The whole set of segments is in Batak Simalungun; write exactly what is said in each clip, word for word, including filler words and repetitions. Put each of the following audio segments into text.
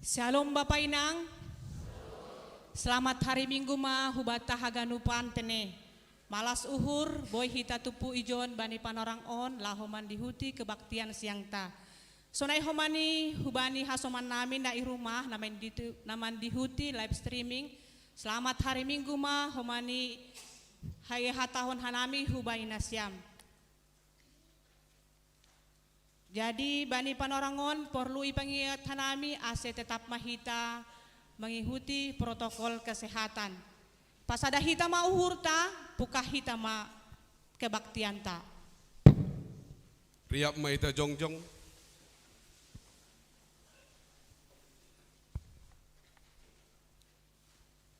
Shalom Bapa Inang. Selamat hari Minggu ma hubata haganupan tene. Malas uhur, boi hita tupu ijon bani panorang on, laho mandihuti kebaktian siangta. Sonai homani hubani hasoman nami na i rumah, na manditu-, na mandihuti live streaming. Selamat hari Minggu ma homani hai hatahon hanami hubani nasiam. Jadi, bani panorang on porlu ipangiat hanami ase tetap ma hita mengikuti protokol kesehatan. Pasada hita ma uhurta, pukah hita ma kebaktianta. Riap ma hita jongjong.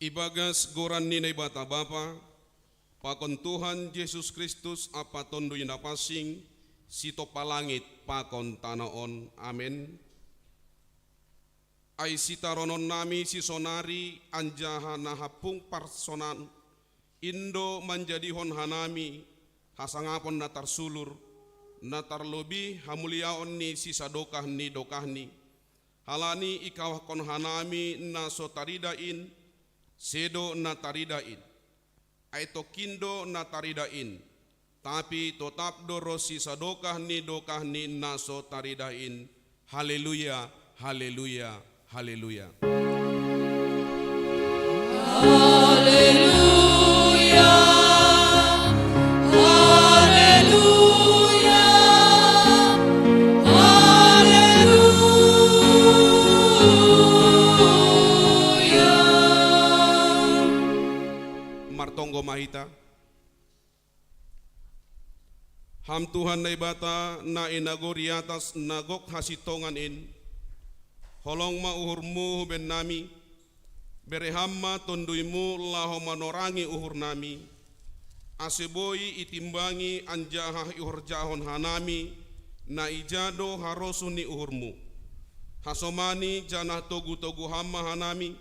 Ibagas goran ni Naibata Bapa, pakon Tuhan Jesus Kristus ampa Tonduy Napansing, sitompa langit pakon tano on. Amen. Ai sitaronon nami sisonari anjaha na hampung parsonan, in do manjadihon hanami hasangapon na tarsulur, na tarlobih hamuliaon ni sisadokah ni dokahni, halani ikawahkon hanami na so tarida in, sedo na tarida in. Ai tongkin do na tarida in, tapi totap do ronsi sadokah ni dokahni na so tarida in. Haleluya, haleluya, haleluya. Haleluya, haleluya, haleluya. Martonggo ma hita. Ham Tuhan Naibata, na i nagori atas na gok hasintongan in, holong ma uhurmu hubannami, bere Ham ma TonduyMu laho manorangi uhurnami, ase boi itimbangi anjaha ihorjahon hanami, na ija do harosuh ni uhurmu. Hasomani janah togu-togu Ham ma hanami,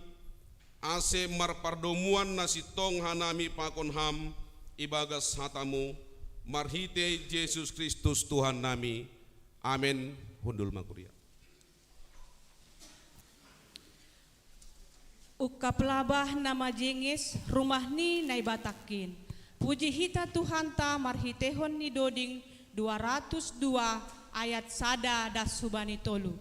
ase marpardomuan na sintong hanami pakon Ham ibagas hataMu, marhitei Jesus Kristus Tuhannami. Amen. Hundul ma kuria. Ungkap labah na majenges rumah ni Naibatangkin. Puji hita Tuhanta marhiteihon ni doding dua ratus dua ayat sada das hubani tolu.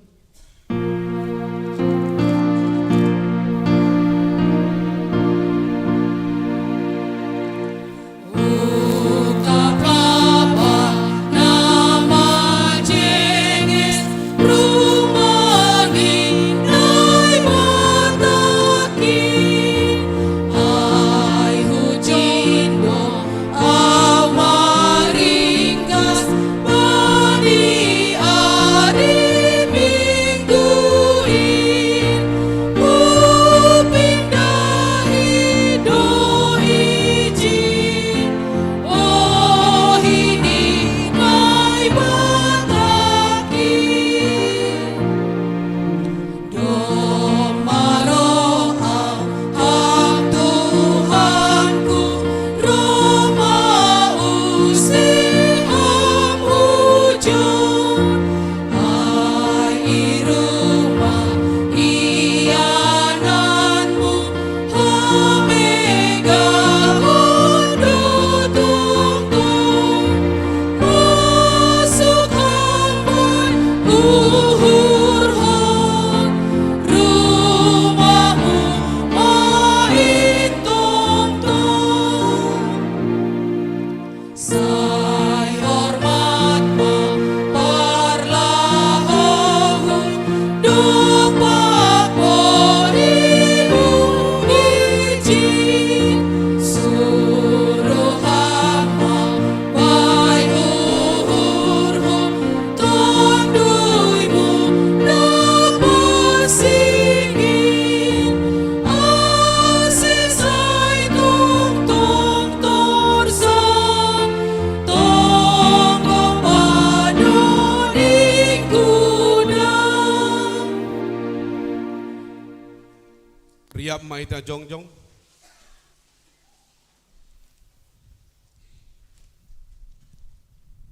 Riap ma hita jongjong.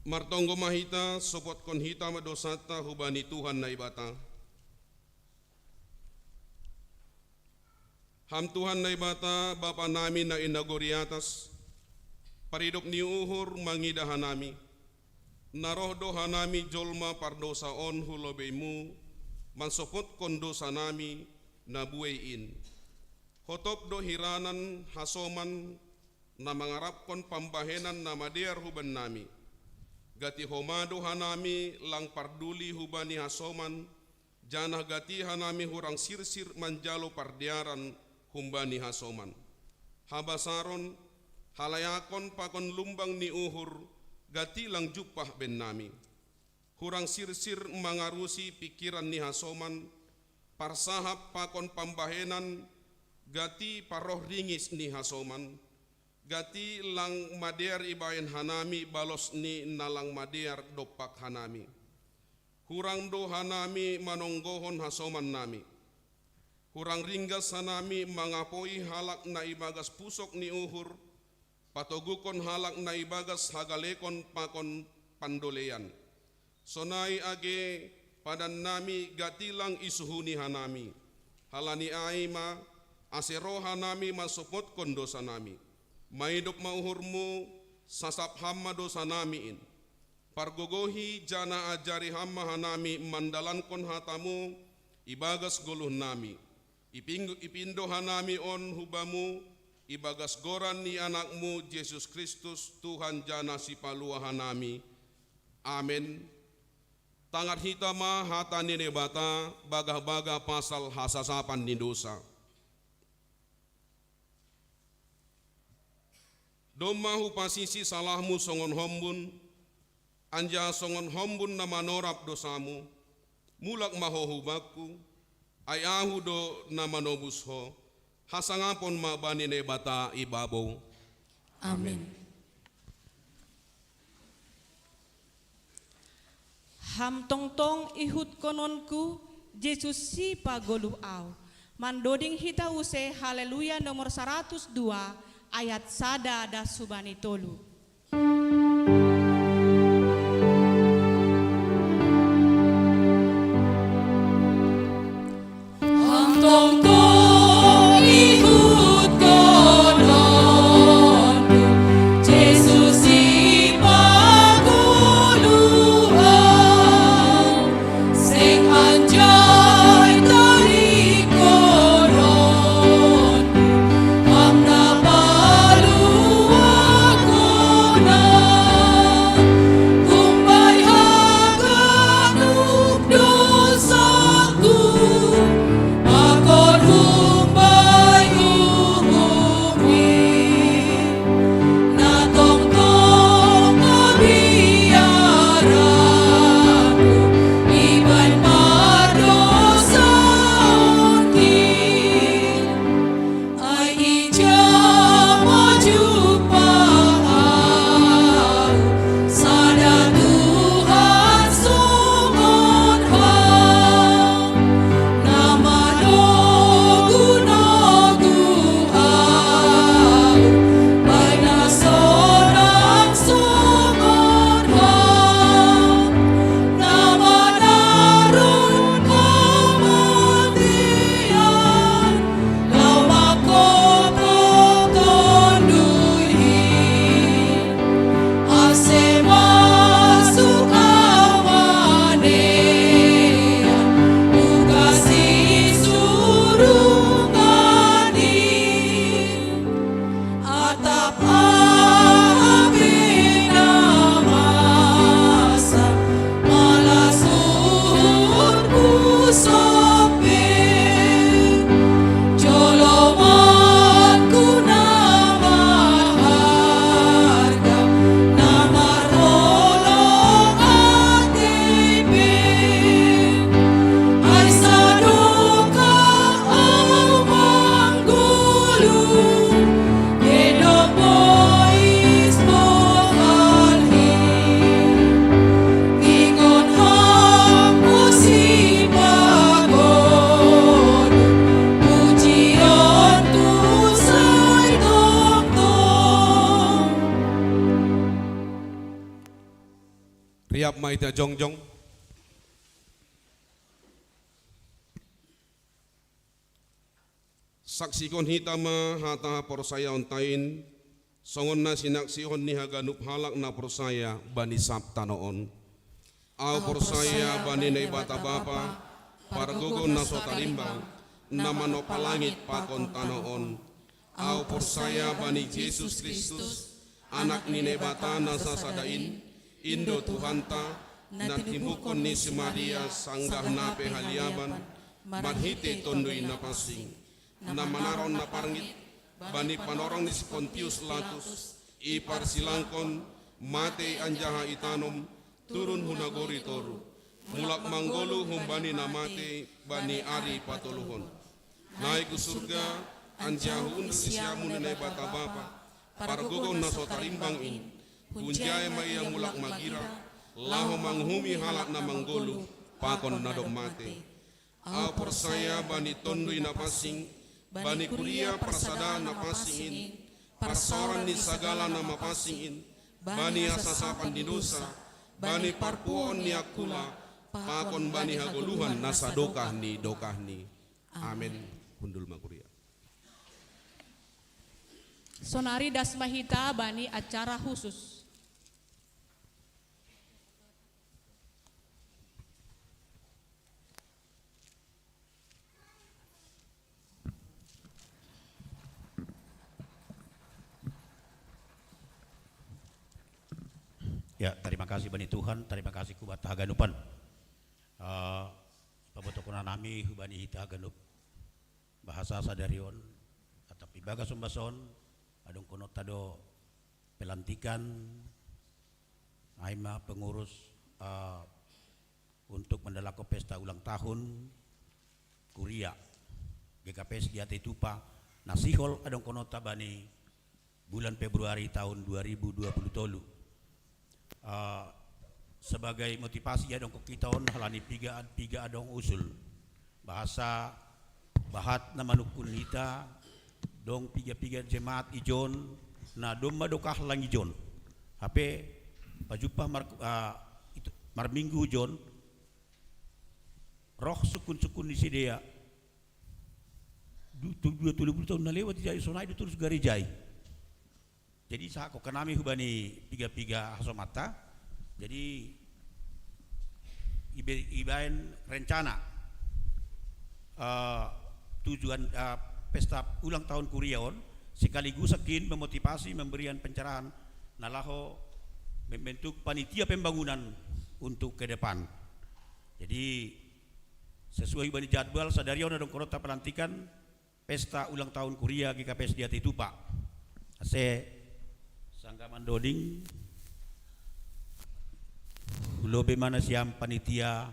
Martonggo ma hita, sopotkon hita ma dosanta hubani Tuhan Naibata. Ham Tuhan Naibata, Bapa nami na i nagori atas, paridop ni uhur mangidah hanami, na roh do hanami jolma pardosa on hu lobeimu, mansopotkon dosa nami na buei in. Hotop do hiranan hasoman na mangarapkon pambahenan na madear huban nami. Gati homa do hanami lang parduli hubani hasoman, janah gati hanami hurang sirsir manjalo pardearan humbani hasoman. Habasaron, halayakon pakon lumbang ni uhur, gati lang jumpah bennami. Hurang sirsir mangarusi pikiran ni hasoman, parsahap pakon pambahenan, gati parroh ringis ni hasoman, gati lang madear ibahen hanami balos ni na lang madear dompak hanami. Hurang do hanami manonggohon hasoman nami. Hurang ringgas hanami mangapoi halak na ibagas pusok ni uhur, patoguhkon halak na ibagas hagalekon pakon pandoleian. Sonai age padan nami gati lang isuhuni hanami. Halani ai ma, ase roh hanami mansopotkon dosa nami. Maidop ma uhurmu, sasap ham ma dosa nami in. Pargogohi janah ajari ham ma hanami mandalankon hatamu ibagas goluh nami. Iping-, ipindo hanami on hu Bamu, ibagas goran ni Anakmu Jesus Kristus, Tuhan janah Sipalua hanami. Amen. Tangar hita ma hata ni Naibata, bagah-bagah pasal hasasapan ni dosa. Domma hupasisi salahmu songon hombun, anjaha songon hombun na manorap dosamu, mulak ma ho hu Bakku, ai Ahu do na manobus ho, hasangapon ma bani Naibata i babou. Amen. Amen. Ham tongtong ihutkononku, Jesus Sipagoluh ahu. Mandoding hita use Haleluya nomor saratus dua, ayat sada das hubani tolu. Riap ma hita jongjong. Saksihon hita ma hata haporsayaonta in, songon na sinaksihon ni haganup halak na porsaya bani sab tano on. Ahu porsaya bani Naibata Bapa, pargogo na so tarimbang, na manompa langit pakon tano on. Ahu porsaya bani Jesus Kristus, Anak ni Naibata na sasada in, in do Tuhanta, na tinumbuhon ni si Maria sanggah na pe haliaban, marhite Tonduy Napansing, na manaron na parngit bani panorang ni si Pontius Latus, iparsilangkon, matei anjaha itanom, turun hu nagori toruh, mulak manggoluh humbani na matei bani ari patoluhon. Naik hu surga, anjaha hundul di siamun ni Naibata Bapa, pargogo na so tarimbang in, hunjai ma ia mulak magira, laho manguhumi halak na manggoluh pakon na dob matei. Ahu porsaya bani Tonduy Napansing, bani kuria parsadaan na pansing in, parsaoran ni sagala na mapansing in, bani hasasapan ni dosa, bani parpuhoon ni angkula, pakon bani hagoluhan na sadokah ni dokahni. Amen. Hundul ma kuria. Sonari das ma hita bani acara khusus. Ya, tarima kasih bani Tuhan, tarima kasih kubat haganupan. Eh, pabotohon nami hubani hita haganup bahasa sadari on, atap ibagas ombas on, adong konota do pelantikan, ai ma pengurus, eh, untuk mandalakkon pesta ulang tahun kuria G K P S Diatitupa, na sihol adong konota bani bulan Februari tahun dua ribu dua puluh tolu. Eh, sebagai motivasi adong hita on halani piga, piga adong usul. Bahasa bahat na manungkun hita, dong piga-piga jemaat ijon, na domma dokah lang ijon. Hape pajumpah mar, ah, itu, marminggu ijon, roh sungkun-sungkun ni sidea. Du-, tu-, dua puluh tahun na lewat ijai, sonai do terus garejai. Jadi, sahat hokkan nami hubani piga-piga hasomanta. Jadi, ibe-, ibaen rencana, eh, tujuan, eh, pesta ulang tahun kuria on, sekaligus akin memotivasi memberian pencerahan na laho membentuk panitia pembangunan untuk ke depan. Jadi, sesuai bani jadwal, sadari on adong konota pelantikan pesta ulang tahun kuria G K P S Diatitupa. Ase, sanggah mandoding, hulobi ma nasiam panitia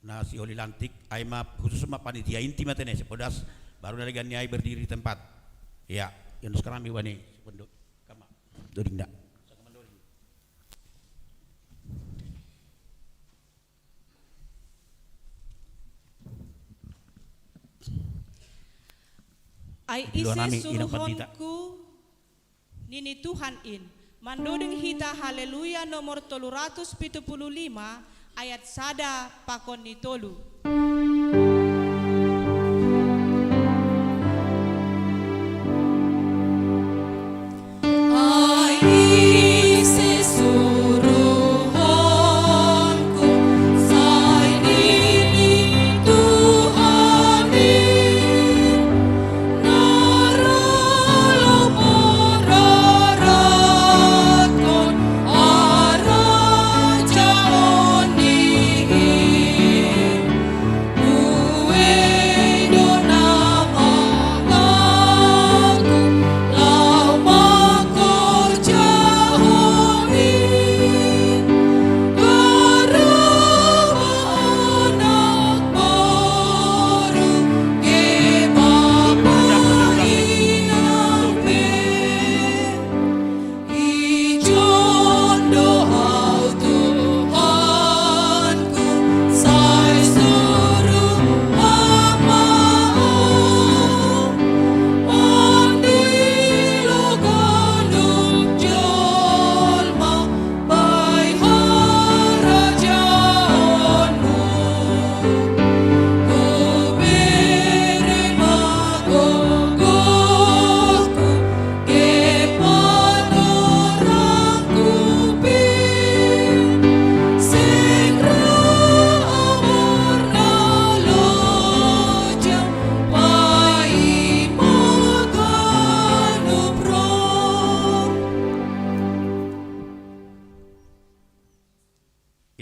na sihol dilantik, ai ma khusus ma panitia inti ma tene, sepodas baru na legan ni ai berdiri di tempat. Ya, Yunus Karami bani, sepondo, kama, doding da. Ai ise suruhonku, nini Tuhan in, mandoding hita Haleluya nomor tolu ratus pitu puluh lima, ayat sada pakon ni tolu.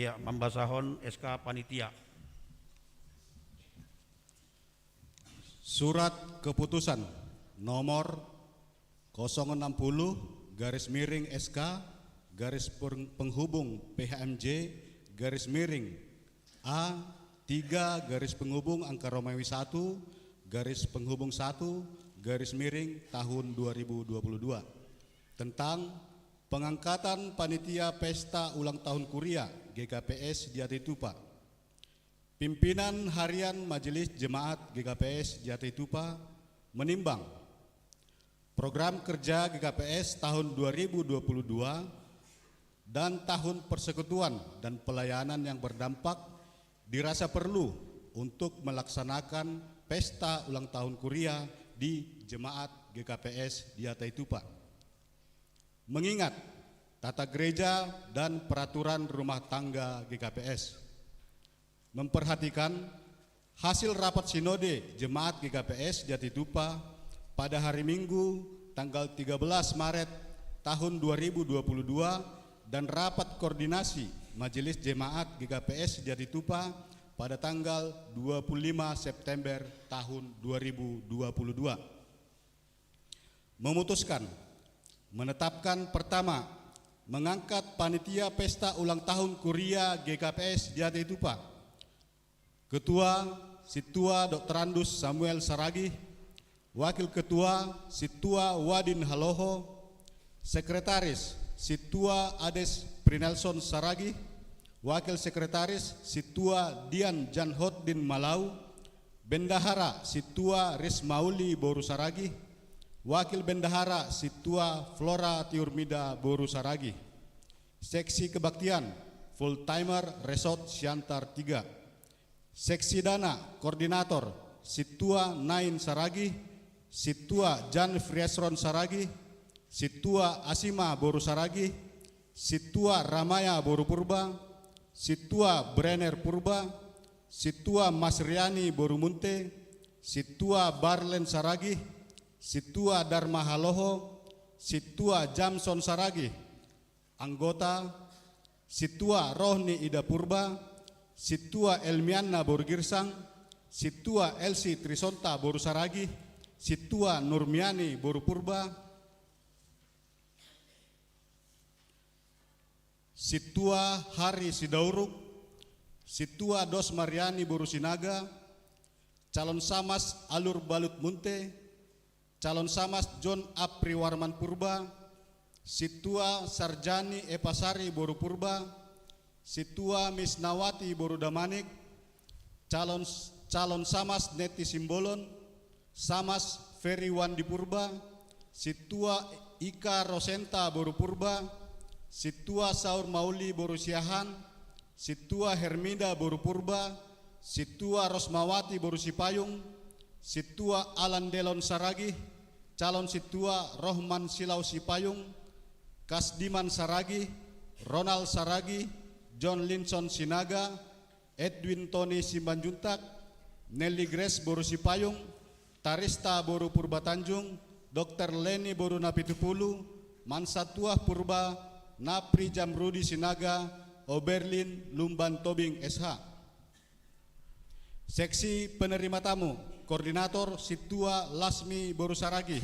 Ya, mambasahon S K panitia. Surat keputusan nomor kosong enam puluh garis miring S K garis peng-, penghubung P H M J garis miring A tiga garis penghubung angka Romawi satu garis penghubung satu garis miring tahun dua ribu dua puluh dua, tentang pengangkatan panitia pesta ulang tahun Kuria G K P S Jatitupa. Pimpinan Harian Majelis Jemaat G K P S Jatitupa menimbang program kerja G K P S tahun dua ribu dua puluh dua dan tahun persekutuan dan pelayanan yang berdampak dirasa perlu untuk melaksanakan pesta ulang tahun Kuria di Jemaat G K P S Jatitupa. Mengingat tata gereja dan peraturan rumah tangga G K P S. Memperhatikan hasil rapat sinode Jemaat G K P S Jatitupa pada hari Minggu, tanggal tiga belas Maret tahun dua ribu dua puluh dua, dan rapat koordinasi Majelis Jemaat G K P S Jatitupa pada tanggal dua puluh lima September tahun dua ribu dua puluh dua. Memutuskan, menetapkan, pertama, mengangkat panitia pesta ulang tahun Kuria G K P S Jatitupa. Ketua, Situa Doktorandus Samuel Saragih. Wakil Ketua, Situa Wadin Haloho. Sekretaris, Situa Ades Prinelson Saragih. Wakil Sekretaris, Situa Dian Janhoddin Malau. Bendahara, Situa Rismauli boru Saragih. Wakil Bendahara, Situa Flora Tiurmida boru Saragih. Seksi kebaktian, full timer Resort Siantar tiga. Seksi dana, koordinator, Situa Nain Saragih, Situa Jan Friasron Saragih, Situa Asima boru Saragih, Situa Ramaya boru Purba, Situa Brenner Purba, Situa Masriani boru Munte, Situa Barlen Saragih, Situa Darma Haloho, Situa Jamson Saragih. Anggota, Situa Rohni Ida Purba, Situa Elmiana boru Girsang, Situa Elsi Trisonta boru Saragih, Situa Nurmiani boru Purba, Situa Hari Sidauruk, Situa Dos Mariani boru Sinaga, Calon Samas Alur Balut Munte, Calon Samas John Apri Warman Purba, Situa Sarjani Epasari boru Purba, Situa Misnawati boru Damanik, Calon, Calon Samas Neti Simbolon, Samas Ferry Wandi Purba, Situa Ika Rosenta boru Purba, Situa Saur Mauli boru Siahaan, Situa Herminda boru Purba, Situa Rosmawati boru Sipayung, Situa Alan Delon Saragih, Calon Situa Rohman Silau Sipayung, Kasdiman Saragih, Ronald Saragih, John Linson Sinaga, Edwin Tony Simanjuntak, Nelly Grace boru Sipayung, Tarista boru Purba Tanjung, Doktor Leni boru Napitupulu, Mansatuah Purba, Napri Jamrudi Sinaga, Oberlin Lumban Tobing S H. Seksi penerima tamu, koordinator Situa Lasmi boru Saragih,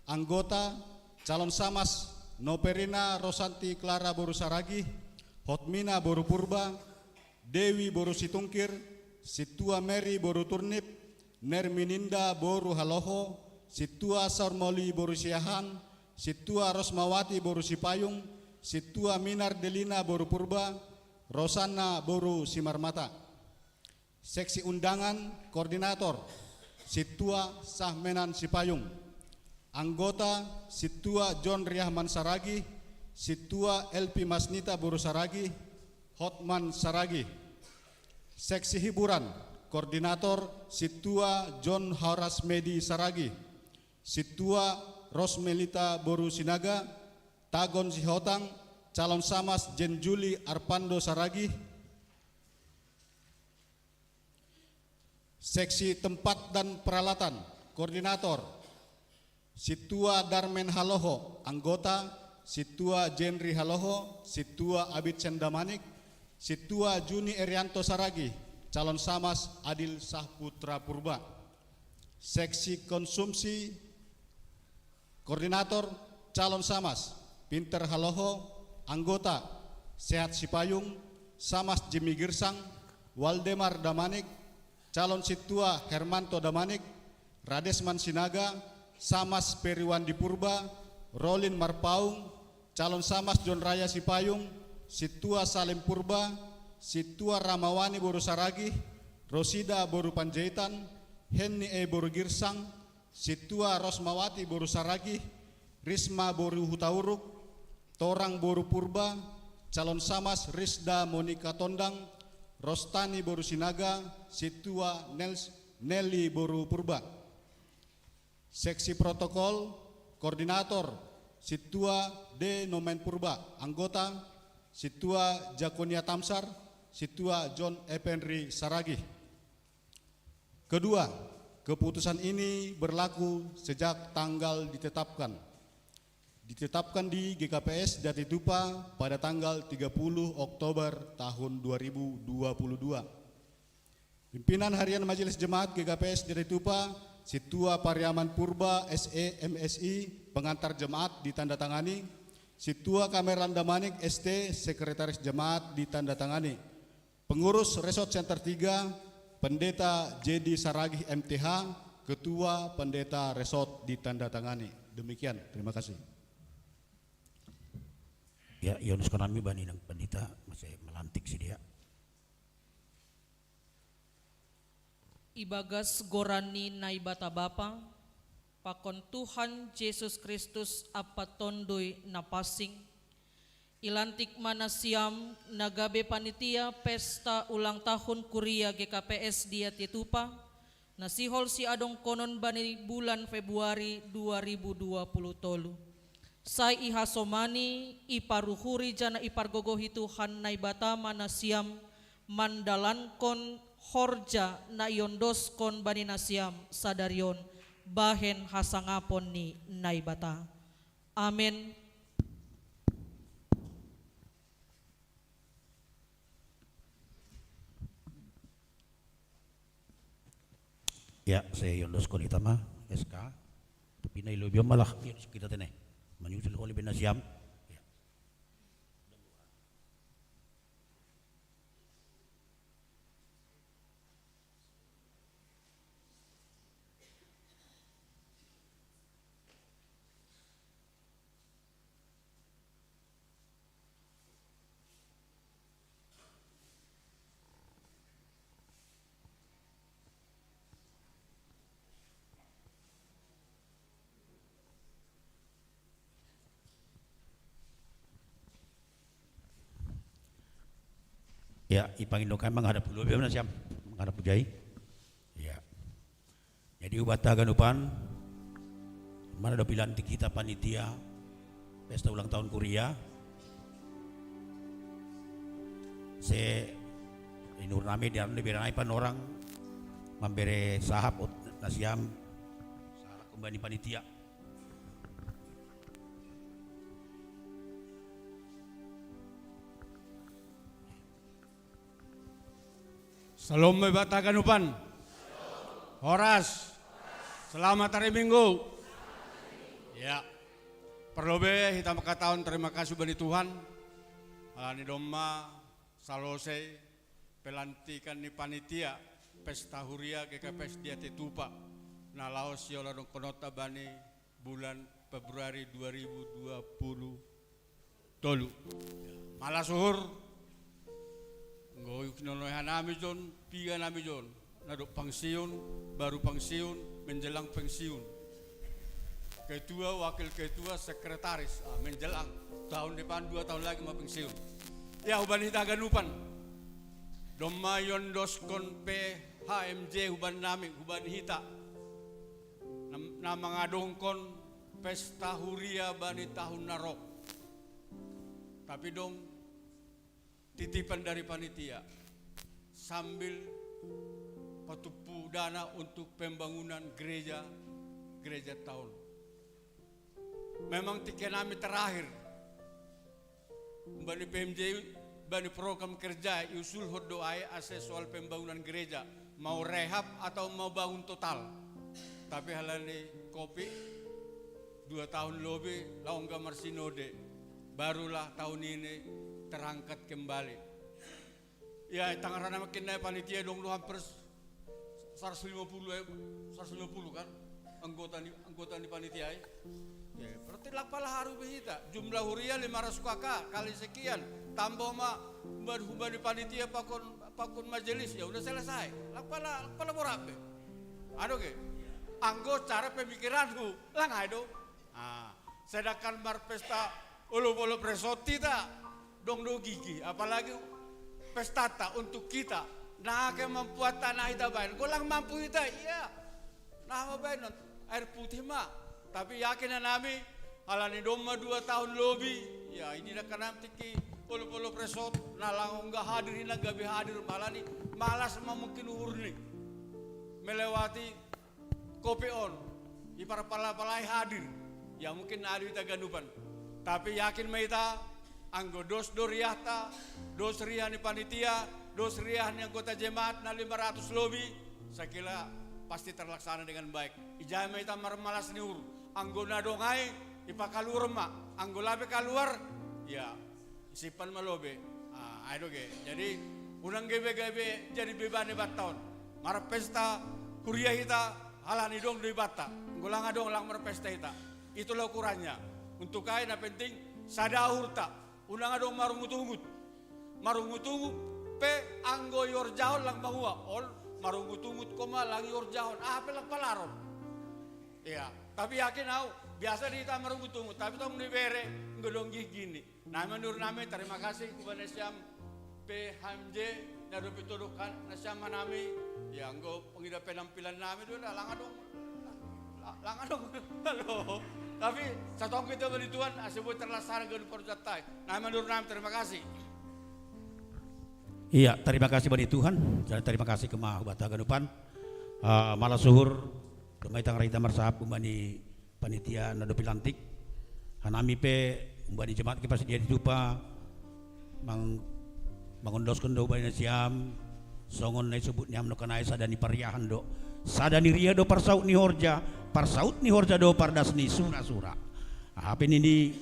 anggota, Calon Samas Noperina Rosanti Clara boru Saragih, Hotmina boru Purba, Dewi boru Situngkir, Situa Mary boru Turnip, Nermininda boru Haloho, Situa Saurmoli boru Siahaan, Situa Rosmawati boru Sipayung, Situa Minar Delina boru Purba, Rosanna boru Simarmata. Seksi undangan, koordinator, Situa Sahmenan Sipayung. Anggota, Situa John Riahman Saragih, Situa Elpi Masnita boru Saragih, Hotman Saragih. Seksi hiburan, koordinator, Situa John Horas Medi Saragih, Situa Rosmelita boru Sinaga, Tagon Sihotang, Calon Samas Jen Juli Arpando Saragih. Seksi tempat dan peralatan, koordinator, Situa Darmen Haloho, anggota, Situa Jenri Haloho, Situa Abid Sendamanik, Situa Juni Erianto Saragih, calon Samas Adil Sahputra Purba. Seksi konsumsi, koordinator, calon Samas Pinter Haloho, anggota Sehat Sipayung, Samas Jimmy Girsang, Waldemar Damanik, calon Situa Hermanto Damanik, Radesman Sinaga, Samas Periwandi Purba, Rolin Marpaung, calon Samas John Raya Sipayung, Situa Salim Purba, Situa Ramawani boru Saragih, Rosida boru Panjaitan, Henni E boru Girsang, Situa Rosmawati boru Saragih, Risma boru Hutauruk, Torang boru Purba, calon Samas Risda Monika Tondang, Rostani boru Sinaga, Situa Nels Nelly boru Purba. Seksi protokol, koordinator, Situa D Nomen Purba, anggota, Situa Jakonia Tamsar, Situa John Epenri Saragih. Kedua, keputusan ini berlaku sejak tanggal ditetapkan. Ditetapkan di G K P S Jatitupa pada tanggal tiga puluh Oktober tahun dua ribu dua puluh dua. Pimpinan Harian Majelis Jemaat G K P S Jatitupa, Situa Pariaman Purba, S E, M Si, pengantar jemaat ditandatangani, Situa Kamerlan Damanik, S T, sekretaris jemaat ditandatangani. Pengurus Resort Center tiga, Pendeta J D Saragih M T H, Ketua Pendeta Resort ditandatangani. Demikian, terima kasih. Ya, Yunus Konami bani nang pendeta masih melantik si dia. Ibagas goran ni Naibata Bapa, pakon Tuhan Jesus Kristus Ampa Tonduy Napasing, ilantik ma nasiam na gabe panitia pesta ulang tahun kuria G K P S Jatitupa, na sihol siadongkonon bani bulan Februari dua ribu dua puluh tolu. Sai ihasomani, iparuhuri janah ipargogohi Tuhan Naibata ma nasiam mandalankon horja na iondoskon bani nasiam sadari on bahen hasangapon ni Naibata. Amen. Ya, sai iondoskon hita ma S K. Tapi na i lobi on ma lah iondoskon hita te ne. Manyusul holi be nasiam. Ya. Ya, ipangindo kami manghadap dulu, biar mana siam? Manghadap hujai. Ya. Jadi, hubata ganupan, mana do pilantik hita panitia pesta ulang tahun kuria. Se inur nami di anu biar nai pan orang mambere sahap ut nasiam salah kumbani panitia. Salom, Bapak Taganupan. Horas. Selamat hari Minggu. Ya. Perlu be hita makataon terima kasih bani Tuhan. Alani domma salosei pelantikan ni panitia pesta huria G K P S Jatitupa na laos iola dongkononta bani bulan Februari dua ribu dua puluh tolu. Malas uhur, nggo kinonoehan nami jon, piga nami jon, na dob pensiun, baru pensiun, menjelang pensiun. Ketua, wakil ketua, sekretaris, ah, menjelang. Tahun depan, dua tahun lagi mau pensiun. Ya, hubani hita ganupan. Domma iondoskon pe H M J hubani nami, hubani hita. Na, na mangadongkon pesta huria bani tahun na ro. Tapi dong titipan dari panitia sambil patumpu dana untuk pembangunan gereja, gereja tahun. Memang tiket nami terakhir. Umbani P M J Bani program kerja iusul hot doai ase soal pembangunan gereja, mau rehab atau mau bangun total. Tapi halani kopi, dua tahun lobi laung ga marsinode, barulah tahun ini terangkat kembali. Ya, tangan rana makin naik panitia dong lu hampir seratus lima puluh, eh, seratus lima puluh kan anggota ni anggota ni panitia, eh. Ya, berarti lakpala haru behita jumlah huria lima ratus K K kali sekian, tambah ma bad hubani panitia pakon pakon majelis, ya udah selesai. Lakpala lakpala borabe. Ado ke? Anggo cara pemikiranku langai do. Ah, sedangkan marpesta olop-olop resort kita dong do gigi, apalagi pestata untuk kita. Nah, ke membuat tanah kita bain, golang mampu kita, iya. Nah, mau bain non air putih ma. Tapi yakin nami, alani domma dua tahun lobi, ya ini dah kanam tiki olop-olop resort, nah lango nggak hadir, ina gabe hadir, malah ni malas ma mungkin urni melewati kopi on, ipar pala-palai hadir, ya mungkin adu ita ganupan. Tapi yakin ma ita, anggo dos do riahta, dos riah ni panitia, dos riah ni anggota jemaat na lima ratus lobi, sakila pasti terlaksana dengan baik. Ijai ma ita marmalas ni ur, anggo na dong ai ipakaluar ma, anggo lape kaluar, ya simpan ma lobe. Ah, ai doge. Jadi unang gebe-gebe jadi bebane battaon. Marpesta kuria hita halani dong do ibatta. Anggo langa dong lang marpesta hita. Itulah ukurannya. Untuk ai na penting sada uhurta. Unang adong marungut-ungut. Marungut-ungut pe anggo iorjahon lang mahua. Ol marungut-ungut koma lang iorjahon. Ah, pe lang palaron. Iya, tapi yakin au biasa di hita marungut-ungut, tapi tong dibere nggo dong gigi ni. Nami manuru nami terima kasih kubana siam P H M J na dope todok kan na siam manami. Ya anggo pengida penampilan nami do langa dong. Langa dong. Halo. Tapi satong kita bani Tuhan ase boi terlaksana ganup parjatai. Nami manuru nami terima kasih. Iya, terima kasih bani Tuhan. Jadi terima kasih kema hubata ganupan. Uh, malas uhur. Rumah itang rita marsahap kumbani panitia na dope lantik. Hanami pe umbani jemaat ke pas dia ditupa mang mangondoskon do umbani nasiam songon na isobut ni am nokanai sada ni pariahan do. Sada ni ria do parsaut ni horja, parsaut ni horja do pardas ni sura-sura. Hape nini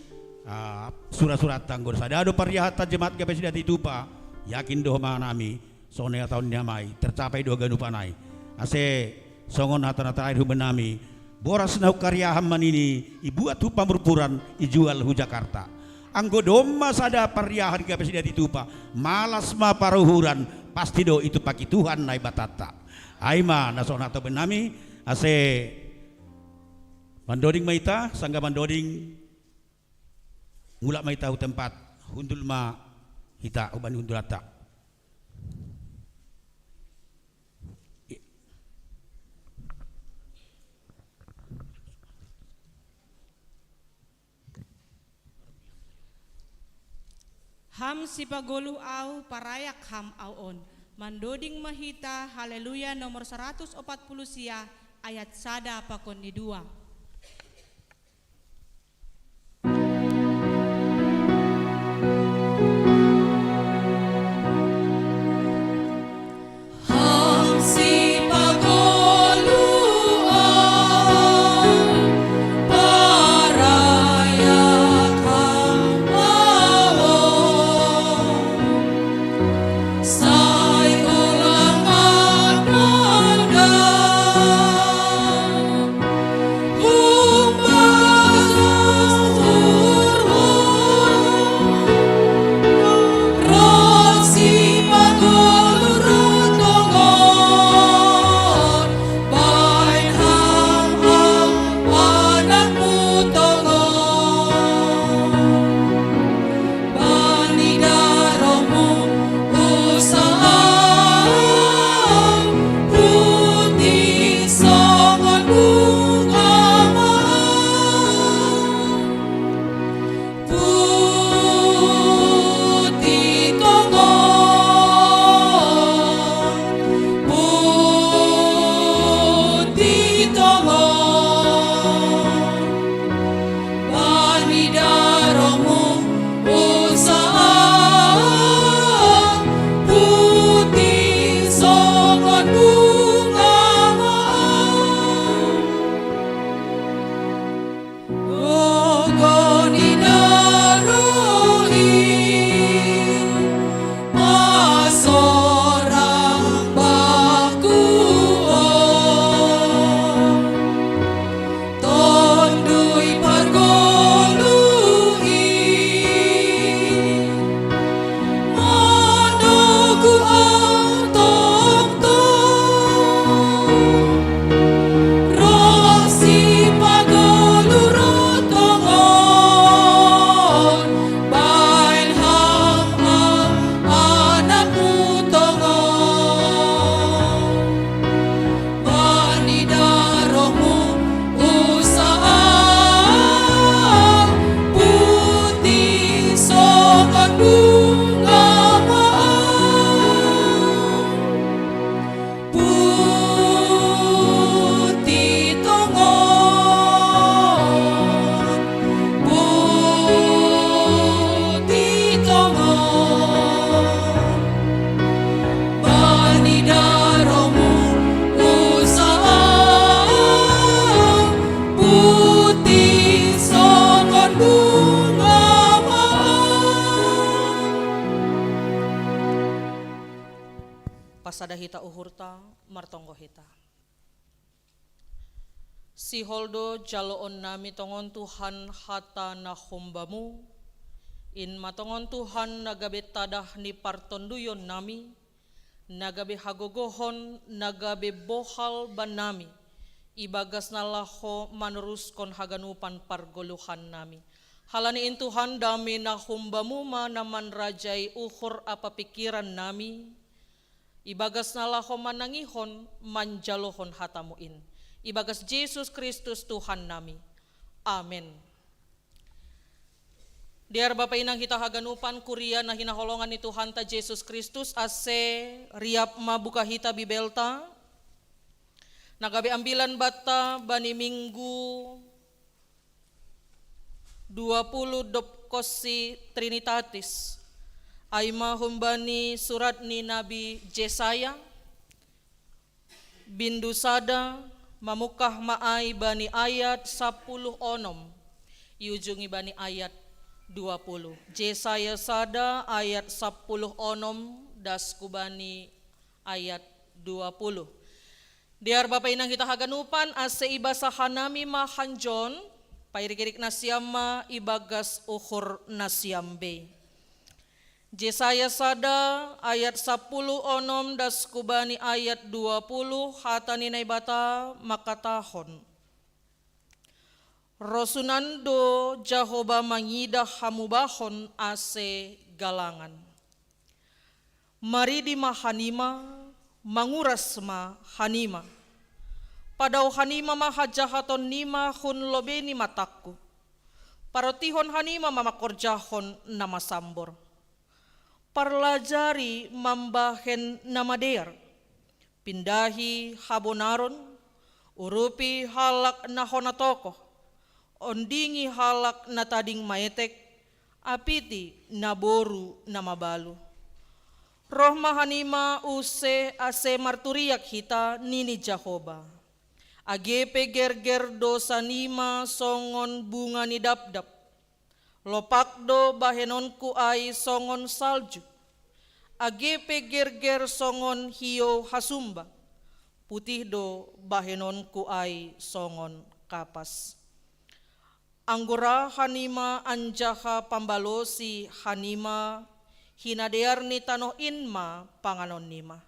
uh, sura-sura tanggo sada do pariahan ta jemaat ke pas dia ditupa. Yakin do ma nami songon na taon ni amai tercapai do ganupan ai. Ase songon hata na tarakhir hubenami, boras na hukariahan manini ibuat hu pamurpuran ijual hu Jakarta. Anggo domma sada pariahan gabe sidia ditupa, malas ma paruhuran, pasti do itupaki Tuhan Naibatanta. Ai ma na songon hata hubenami, ase mandoding ma ita, sangga mandoding mulak ma ita hu tempat, hundul ma hita hubani hundulanta. Ham sipagoluh au, parayak ham au on. Mandoding ma hita Haleluya nomor saratus opat puluh sia ayat sada pakon ni dua. Sada hita uhurta, martonggo hita. Sihol do jaloon nami tongon Tuhan hata na humbamu, in ma tongon Tuhan na gabe tadah ni partonduyon nami, na gabe hagogohon, na gabe bohal bannami, ibagas na laho manuruskon haganupan pargoluhan nami. Halani in Tuhan dame na humbamu ma na manrajai uhur ampa pingkiran nami, ibagas na laho manangihon manjalohon hatamu in. Ibagas Jesus Kristus Tuhan nami. Amen. Dear Bapa Inang hita haganupan, kuria na hinaholongan ni Tuhanta Jesus Kristus, ase riap ma buka hita Bibelta, na gabe ambilan banta bani minggu dua puluh dob konsi Trinitatis, ai ma humbani surat ni Nabi Jesaya, bindu sada, mamungkah ma ai bani ayat sapuluh onom, iujungi bani ayat dua puluh. Jesaya sada ayat sapuluh onom das ku bani ayat dua puluh. Dear Bapa Inang hita haganupan, ase ibasa hanami ma hanjon, pairik-irik nasiam ma ibagas uhur nasiam be. Jesaya sada ayat sapuluh onom das ku bani ayat dua puluh, hata ni Naibata mangkatahon: Rosunan do Jahoba mangidah hamubahon ase galangan. Maridi ma hanima, manguras ma hanima. Padao hanima ma hajahaton nima hun lobei ni matangku. Parotihon hanima ma mangkorjahon na masambor. Parlajari mambahen na madear. Pindahi habonaron, urupi halak na hona tokoh, ondingi halak na tading maetek, apiti naboru na mabalu. Roh ma hanima use ase marturiak hita, nini Jahoba. Age pe gerger dosa nima songon bunga ni dapdap, lopak do bahenonku ai songon salju. Age pe gerger songon hiou hasumba, putih do bahenonku ai songon kapas. Anggo ra hanima anjaha pambalosi hanima, hinadear ni tanoh in ma panganon nima.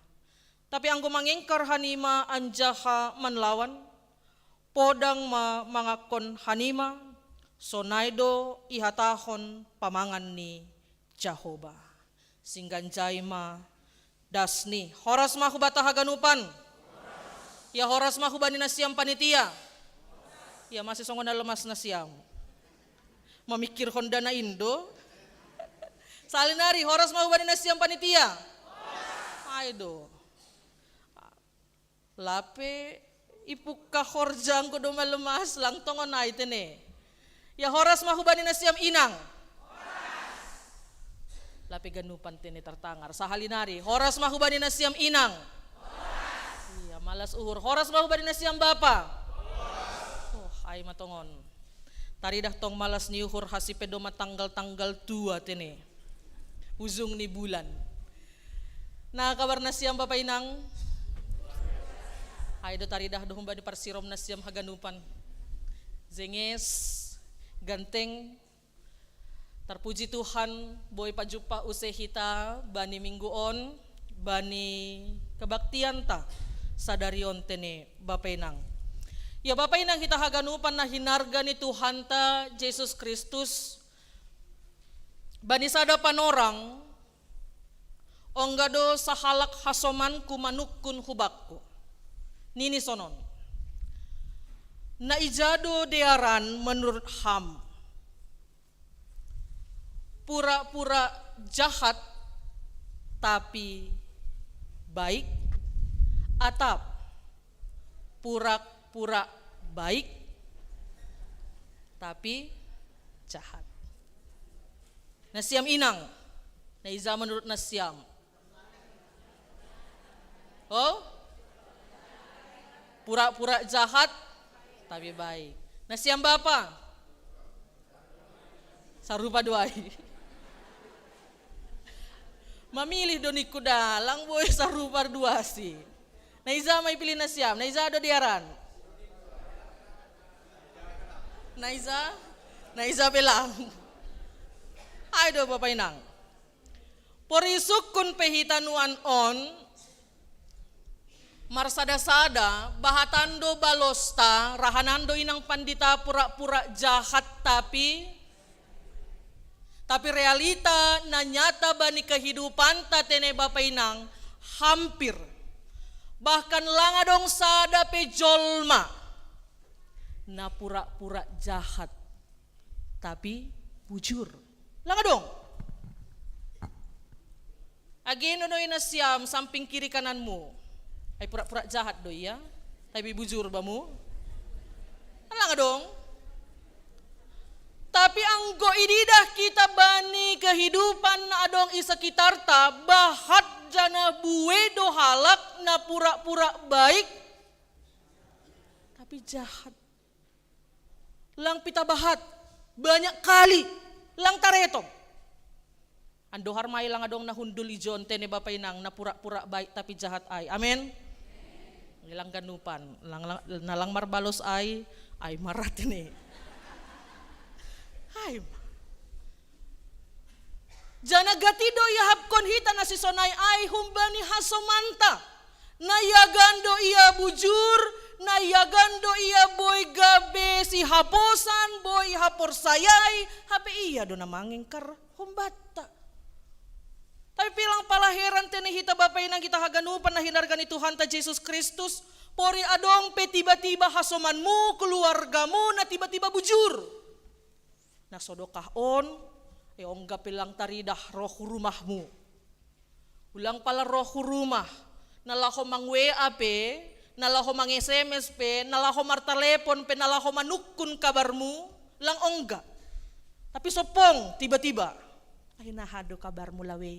Tapi anggo mangingkar hanima anjaha manlawan, podang ma mangankon hanima, sonai do ihatahon pamangan ni Jahoba. Singganjai ma dasni. Horas ma hubanta haganupan. Ia horas ma hubani nasiam panitia. Ia masih songon na lemas nasiam. Mamikirhon dana indo. Sahali nari, horas ma hubani nasiam panitia. Ai do. Lape ipungka horja anggo domma lemas, lang tongon ai tene. Ia horas ma hubani nasiam inang. Lape ganupan tene tartangar. Sahali nari, horas ma hubani nasiam inang. Ia malas uhur, horas ma hubani nasiam bapa. Oh, ai ma tongon. Taridah tong malas ni uhur hasi pe domma tanggal-tanggal tua tene. Ujung ni bulan. Na kabar nasiam bapa inang? Ai do taridah do humbani parsirom nasiam haganupan. Jenges, ganteng, tarpuji Tuhan, boi pajumpa use hita bani minggu on, bani kebaktianta sadari on tene bapa inang. Ia bapa inang hita haganupan na hinarga ni Tuhanta Jesus Kristus, bani sada panorang, ongga do sahalak hasomanku manungkun hubakku. Nini sonon: Na ija do dearan menurut ham? Pura-pura jahat tapi baik, atap pura-pura baik tapi jahat? Nasiam inang, na ija menurut nasiam? Oh? Pura-pura jahat tapi baik. Nasiam bapa? Sarupa do ai. Mamilih do ningku da, lang boi sarupa do asi. Na iza ma ipilih nasiam, na iza do diaran. Na iza, na iza pe lang. Ai do bapa inang. Porisukun pe hita nuan on, marsada-sada, bahatan do balosta, rahanan do inang pandita pura-pura jahat tapi, tapi realita na nyata bani kehidupanta tene bapa inang, hampir. Bahkan lang adong sada pe jolma na pura-pura jahat tapi bujur. Lang adong. Age no do i nasiam samping kiri kananmu. Ai pura-pura jahat do ia, tapi bujur bamu. Lang adong. Tapi anggo ididah kita bani kehidupan na adong i sekitarta, bahat janah buei do halak na pura-pura baik, tapi jahat. Lang pita bahat, banyak kali, lang taretong. Andohar ma i lang adong na hundul ijon tene bapa inang na pura-pura baik tapi jahat ai. Amen. Lang ganupan, lang, lang, na lang marbalos ai, ai marat ini. Ai ma. Janah gati do iahapkon hita na sisonai ai humbani hasomanta. Na iagan do ia bujur, na iagan do ia boi gabe sihaposan, boi haporsayai, hape ia do na mangingkar hombatta. Tapi pe lang pala heran tene hita bapa inang hita haganupan na hinarga ni Tuhanta Jesus Kristus, pori adong pe tiba-tiba hasomanmu, keluargamu na tiba-tiba bujur. Na so dokah on, e ongga pe lang taridah roh hu rumahmu. Ulang pala roh hu rumah, na laho mang-W A pe, na laho mang-S M S pe, na laho martalepon pe, na laho manungkun kabarmu, lang ongga. Tapi sompong tiba-tiba, ai naha do kabarmu Lawe,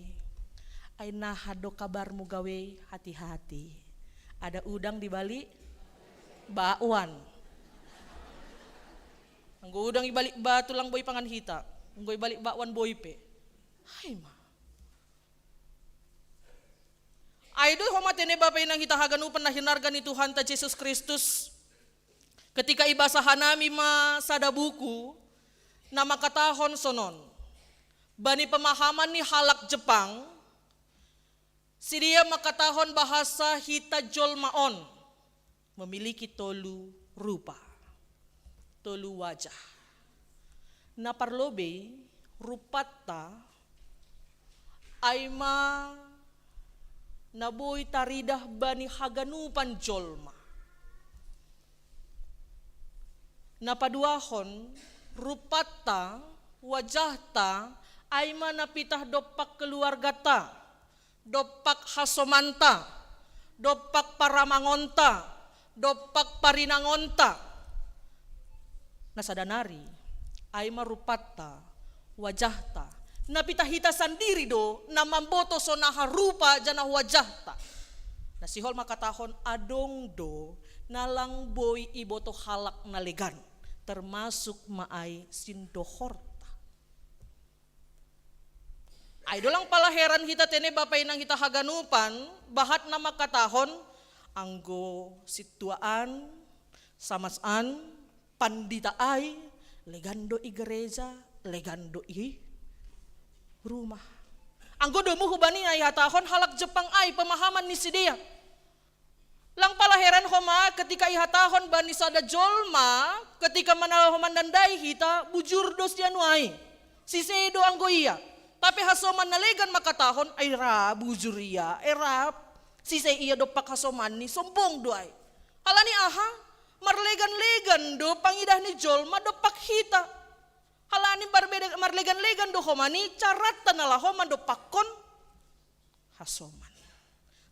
ai naha do kabarmu Gawe, hati-hati. Ada udang di balik bakwan. Anggo udang i balik batu lang boi pangan hita, anggo i balik bakwan boi pe. Ai ma. Ai do homa tene bapa inang hita haganupan na hinarga ni Tuhanta Jesus Kristus. Ketika ibasa hanami ma sada buku na mangkatahon sonon. Bani pemahaman ni halak Jepang, sidea mangkatahon bahasa hita jolma on memiliki tolu rupa, tolu wajah. Na parlobei rupanta ai ma na boi taridah bani haganupan jolma. Na paduahon rupanta, wajahta, ai ma na pitah dompak keluargata, dompak hasomanta, dompak paramangonta, dompak parinangonta. Na sada nari, ai ma rupanta, wajahta. Na pitah hita sandiri do na mamboto sonaha rupa janah wajahta. Na sihol mangkatahon adong do na lang boi iboto halak na legan, termasuk ma ai sindohorta. Ai do lang pala heran hita tene bapa inang hita haganupan, bahat na mangkatahon, anggo sintuaan, samas an, pandita ai, legan do i gereja, legan do i rumah. Anggo domu hubani ai hatahon halak Jepang ai pemahaman ni sidea. Lang pala heran homa ketika ihatahon bani sada jolma, ketika mana ho mandandai hita, bujur do sianu ai. Sise do anggo ia. Tapi hasoman na legan mangkatahon, ai ra bujur ia, e ra sise ia dompak hasomanni, sombong do ai. Halani aha? Marlegan-legan do pangidah ni jolma dompak hita. Halani marbeda, marlegan-legan do homa ni caranta na laho mandompakkon hasoman.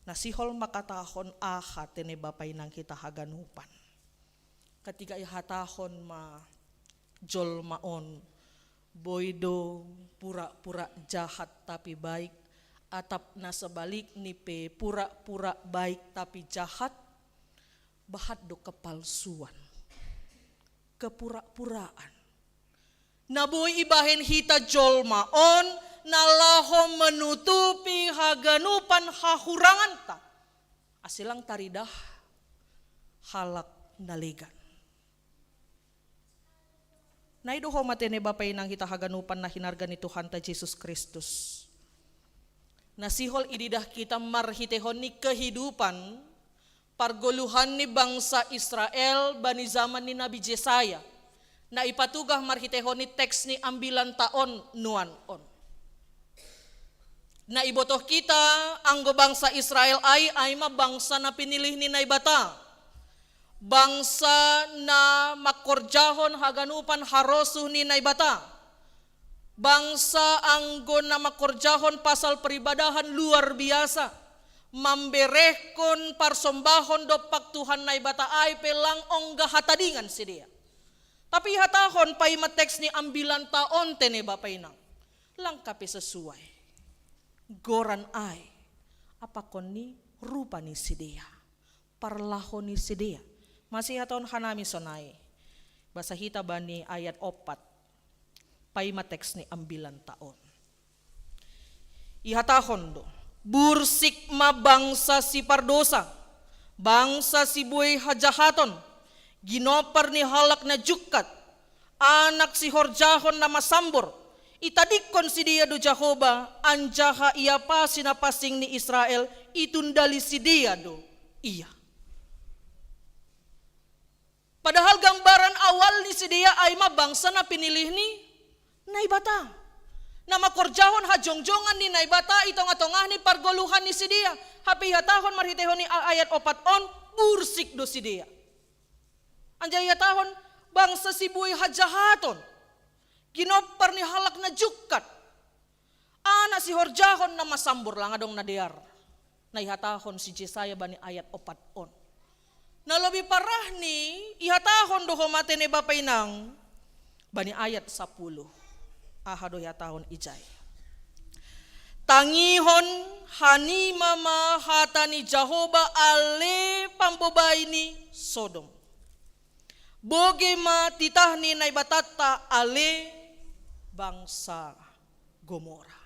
Na sihol mangkatahon aha tene bapa inang hita haganupan. Ketika ihatahon ma jolma on, boi do pura-pura jahat tapi baik, atap na sebalikni pe pura-pura baik tapi jahat, bahat do kepalsuan, kepura-puraan. Na boi ibahen hita jolma on, Na laho manutupi haganupan hahuranganta, asa lang taridah halak na legan. Na i do ho ma tene Bapa Inang hita haganupan na hinarga ni Tuhanta Jesus Kristus. Na sihol ididah kita marhitehon ni kehidupan pargoluhan ni bangsa Israel bani zaman ni Nabi Jesaya. Na ipatugah marhitehon ni teks ni ambilanta on nuan on. Na ibotoh kita anggo bangsa Israel ai, ai ma bangsa na pinilih ni Naibata. Bangsa na mangkorjahon haganupan harosuh ni Naibata. Bangsa anggo na mangkorjahon pasal peribadahan luar biasa, mamberehkon parsombahon dompak Tuhan Naibata ai pe lang ongga hatadingan sidea. Tapi ihatahon paima teks ni ambilanta on tene Bapa Inang, lang ka pe sesuai goran ai, apakon ni rupa ni sidea, parlaho ni sidea. Masihatahon hanami sonai, basa hita bani ayat opat, paima teks ni ambilanta on. Ihatahon do, bursik ma bangsa sipardosa, bangsa sibuei hajahaton, ginompar ni halak na jungkat, anak sihorjahon na masambor. Itadingkon sidea do Jahowa, anjaha iapasi na pansing ni Israel, itundali sidea do Ia. Padahal gambaran awal ni sidea ai ma bangsa na pinilih ni Naibata, na mangkorjahon hajongjongan ni Naibata i tongah-tongah ni pargoluhan ni sidea. Hape ihatahon marhitehon ni a-, ayat opat on, bursik do sidea. Anjaha ihatahon, bangsa sibuei hajahaton, ginompar ni halak na jungkat, anak sihorjahon na masambor, lang adong na dear. Na ihatahon si Jesaya bani ayat opat on. Na lobi parahni ihatahon do ho ma tene Bapa Inang bani ayat sapuluh. Aha do ihatahon ijai? Tangihon hanima ma hata ni Jahowa ale pambobai ni Sodom. Bogei ma titah ni Naibatanta ale bangsa Gomora.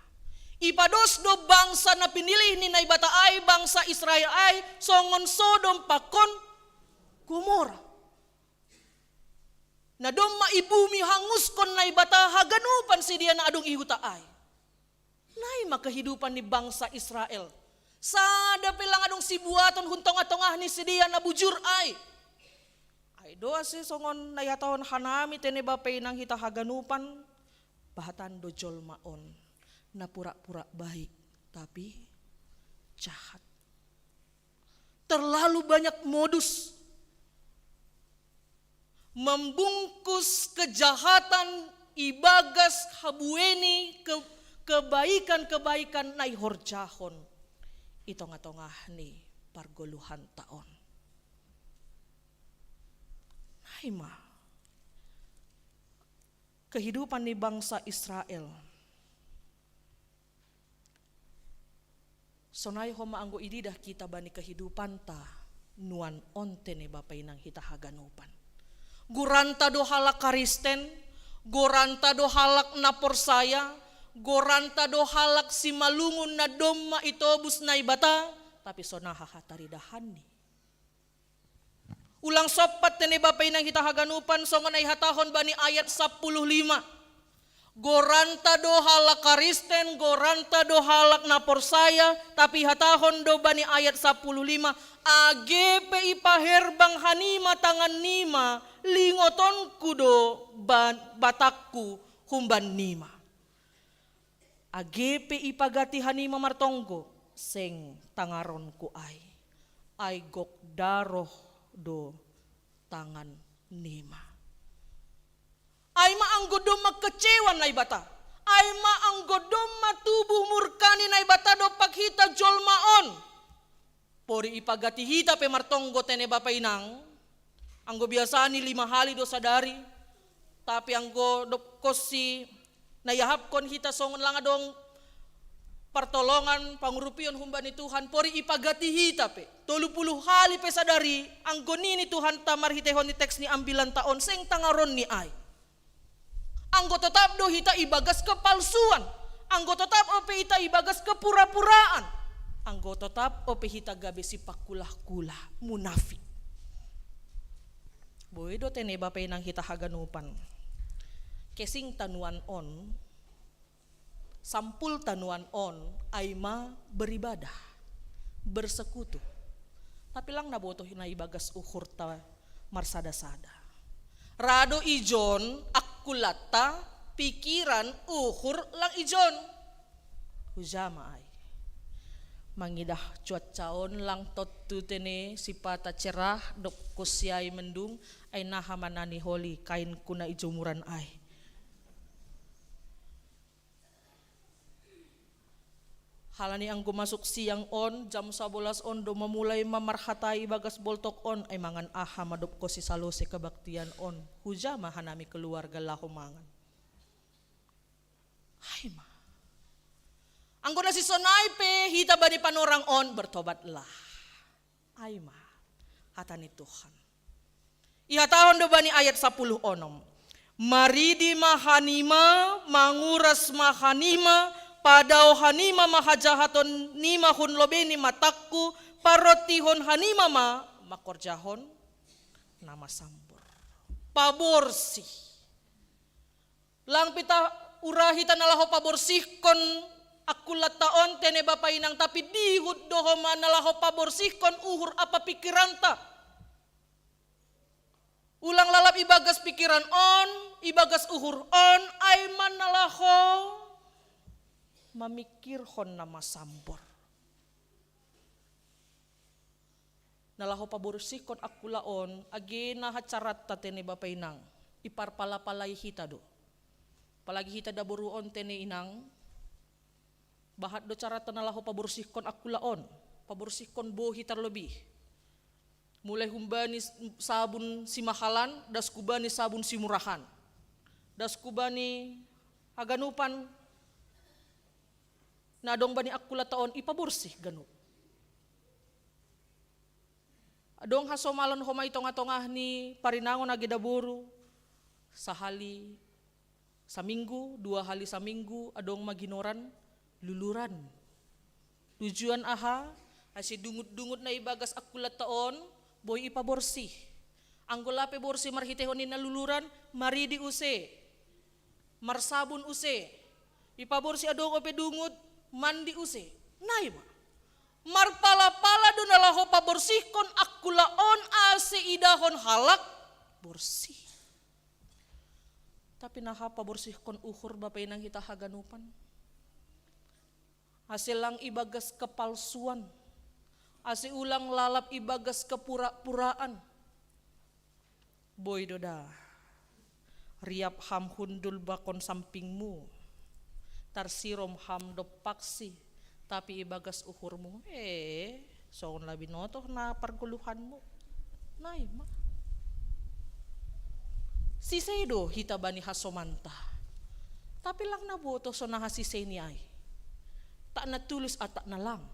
Ipados do bangsa na pinilih ni Naibata ai, bangsa Israel ai, songon Sodom pakon Gomora, na domma i bumi hanguskon Naibata haganupan sidea na adong i huta ai. Nai ma kehidupan ni bangsa Israel. Sada pe lang adong sibuaton hun tongah-tongah ni sidea na bujur ai. Ai do ase songon na ihatahon hanami tene Bapa Inang hita haganupan, bahatan do jolma on na pura-pura baik, tapi jahat. Terlalu banyak modus membungkus kejahatan ibagas habueni ke-, kebaikan-kebaikan na ihorjahon i tongah-tongah ni pargoluhanta on. Nai ma kehidupan ni bangsa Israel. Sonai ho ma anggo ididah kita bani kehidupanta nuan on tene Bapa Inang hita haganupan. Goranta do halak Kristen, goranta do halak na porsaya, goranta do halak simalungun na domma itobus Naibata, tapi sonaha hataridahanni? Ulang sompat tene Bapa Inang hita haganupan songon na ihatahon bani ayat sapuluh lima. Goranta do halak Kristen, goranta do halak na porsaya, tapi ihatahon do bani ayat sapuluh lima, age pe ipaherbang hanima tangannima, lingotonku do ba-, batangku humbannima. Age pe ipagati hanima martonggo, seng tangaronku ai, ai gok daroh do tangannima. Ai ma anggo domma kecewa Naibata, ai ma anggo domma tubuh murka ni Naibata dompak hita jolma on. Pori ipagati hita pe martonggo tene Bapa Inang, anggo biasani lima hali do sadari, tapi anggo dob konsi na iahapkon hita songon lang adong partolongan, pangurupion humbani Tuhan, pori ipagati hita pe tolu puluh hali pe sadari, anggo nini Tuhanta marhitehon ni teks ni ambilanta on, seng tangaronni ai. Anggo totap do hita ibagas kepalsuan, Anggo totap ope hita ibagas kepura-puraan, anggo totap ope hita gabe sipakulah-kulah, munafik. Boi do tene bapa inang hita haganupan. Kesing tanuan on, sampul tanuan on, ai ma beribadah, bersekutu. Tapi lang na botoh na ibagas uhurta marsada-sada. Ra do ijon akkulanta, pikiran, uhur lang ijon. Huja ma ai. Mangidah cuaca on lang tontu tene sipata cerah, dob kosiai mendung, ai naha manani holi kainku na ijomuran ai. Halani anggo masuk siang on, jam sabolas on do mamulai ma marhatai ibagas boltok on, ai mangan aha ma dob kosi salose kebaktian on, huja ma hanami keluarga laho mangan. Ai ma. Anggo na sisonai pe hita bani panorang on, bertobatlah. Ai ma hata ni Tuhan. Ihatahon do bani ayat sapuluh onom. Maridi ma hanima, manguras ma hanima, padao hanima ma hajahaton nima hun lobei ni matangku, parrontihon hanima ma mangkorjahon na masambor. Paborsih. Lang pe ta ura hita na laho paborsihkon akkulanta on tene bapa inang, tapi dihut do homa na laho paborsihkon uhur ampa pikiranta. Ulang lalap ibagas pikiran on, ibagas uhur on, ai ma na laho mamikirhon na masambor. Na laho paborsihkon akula on, age na ha caranta tene bapa inang, iparpala-palai hita do. Apalagi hita daboru on tene inang, bahat do caranta na laho paborsihkon akula on, paborsihkon bohi tarlobih. Mulai humbani sabun simahalan, das kubani sabun simurahan. Das kubani haganupan na adong bani akkulanta on ipaborsih ganup. Adong hasomalon homa i tongah-tongah ni parinangon age daboru, sahali saminggu, dua hali saminggu, adong ma ginoran luluran. Tujuan aha? Ase dungut-dungut na ibagas akkulanta on boi ipaborsih. Anggo lape borsih marhiteihon ni na luluran, maridi use, marsabun use, ipaborsih adong ope dungut, mandi use. Nai ma. Marpala-pala do na laho paborsihkon akula on ase idahon halak borsih. Tapi na laho paborsihkon uhur bapa inang hita haganupan. Ase lang ibagas kepalsuan. Ase ulang lalap ibagas kepura-puraan. Boi do da. Riap ham hundul bakon sampingmu. Tarsirom ham dob paksi, tapi ibagas uhurmu, eh, songon la binoto na pargoluhanmu. Nai ma. Sisei do hita bani hasomanta. Tapi lang na boto so na hasisei ni ai. Tak na tulus atak na lang.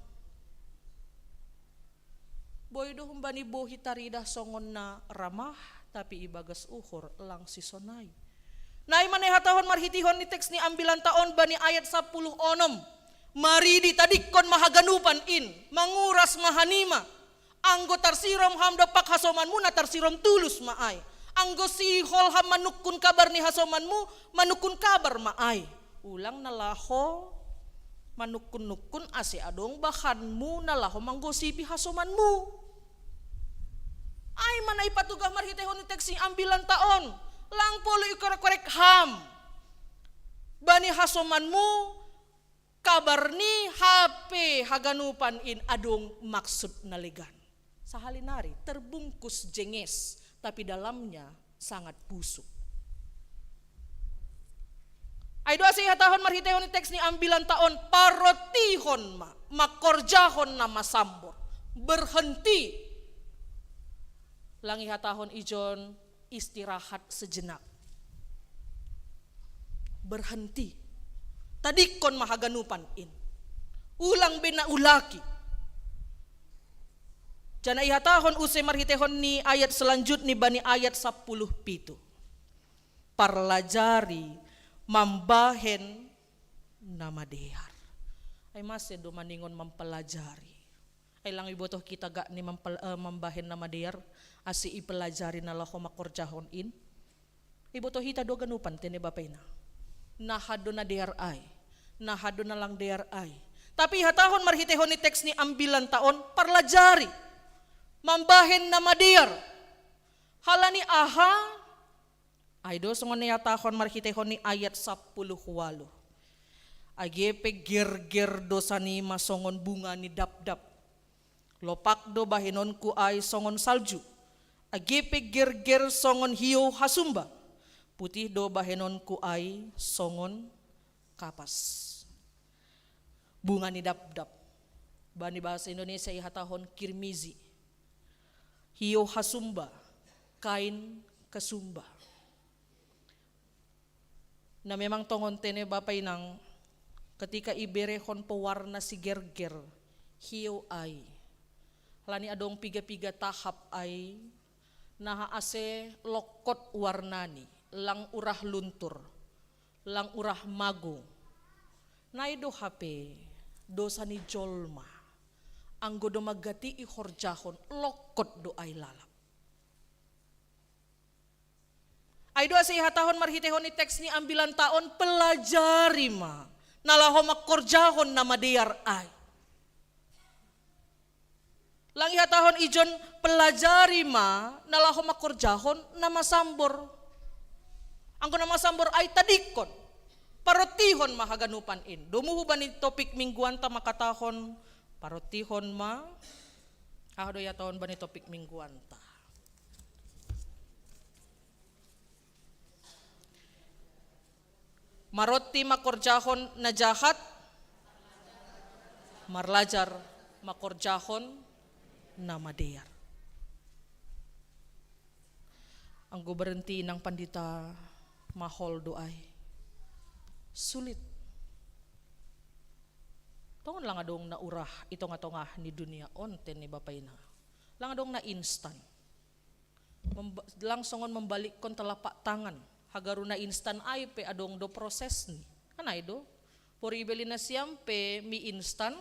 Boi do humbani bohi taridah songon na ramah, tapi ibagas uhur lang sisonai. Nai ma na ihatahon marhiteihon ni teks ni ambilanta on bani ayat sapuluh onom. Maridi tadingkon ma haganupan in, manguras ma hanima. Anggo tarsirom ham dompak hasomanmu na tarsirom tulus ma ai. Anggo sihol ham manungkun kabar ni hasomanmu, manungkun kabar ma ai. Ulang na laho manungkun-nungkun ase adong bahanmu na laho manggosipi hasomanmu. Ai ma na ipatugah marhiteihon ni teks ni ambilanta on, lang pola ikorek-korek ham bani hasomanmu kabar ni hape haganupan in adong maksud na legan. Sahali nari terbungkus jenges, tapi dalamnya sangat busuk. Ai do ase ihatahon marhiteihon ni teks ni ambilanta on, parrontihon ma, mangkorjahon na masambor. Berhenti. Lang ihatahon ijon istirahat sejenak. Berhenti. Tadingkon ma haganupan in. Ulang be na ulaki. Janah ihatahon use marhiteihon ni ayat selanjutni bani ayat sapuluh pitu. Parlajari mambahen na madear. Ai mase do maningon mampalajari. Ai lang ibotoh kita gak ni mampal, eh, mambahen na madear, ase ipalajari na laho makorjahon in. Ibotoh hita do ganupan tene bapa ina. Naha do na dear ai. Naha do na lang dear ai. Tapi ihatahon marhitehon ni teks ni ambilan ta on, parlajari. Mambahen na madear. Halani aha? Ai do songon ihatahon marhitehon ni ayat sapuluh walu. Age pe gerger dosa ni ma songon bunga ni dapdap. Lopak do bahenonku ai songon salju. Age pe gerger songon hiou hasumba. Putih do bahenonku ai songon kapas. Bunga ni dapdap. Bani bahasa Indonesia ihatahon kirmizi. Hiou hasumba, kain kasumba. Na memang tongon tene bapa inang, ketika iberehon pewarna si gerger, hiou ai. Halani adong piga-piga tahap ai, naha ase lokot warnani, lang urah luntur, lang urah mago. Nai do hape dosa ni jolma, anggo do magati ihorjahon lokot do ai lalap. Ai do ase ihatahon marhitehon ni teks ni ambilan ta on, pelajari ma na laho mangkorjahon na madear ai. Lang ihatahon ijon, pelajari ma na laho mangkorjahon na masambor. Anggo na masambor ai tadingkon. Parotihon ma haganupan in. Domu hubani topik mingguanta mangkatahon, parotihon ma. Aha do ihatahon bani topik mingguanta? Maroti mangkorjahon na jahat, marlajar mangkorjahon na madear. Anggo berhenti inang pandita mahol do ai. Sulit. Tongon lang adong na urah i tongah-tongah ni dunia on tene bapa ina. Lang adong na instan. Memba-, lang songon membalikkon telapak tangan. Hagaru na instan ai pe adong do prosesni. Kan ai do. Pori ibeli nasiam pe mie instan,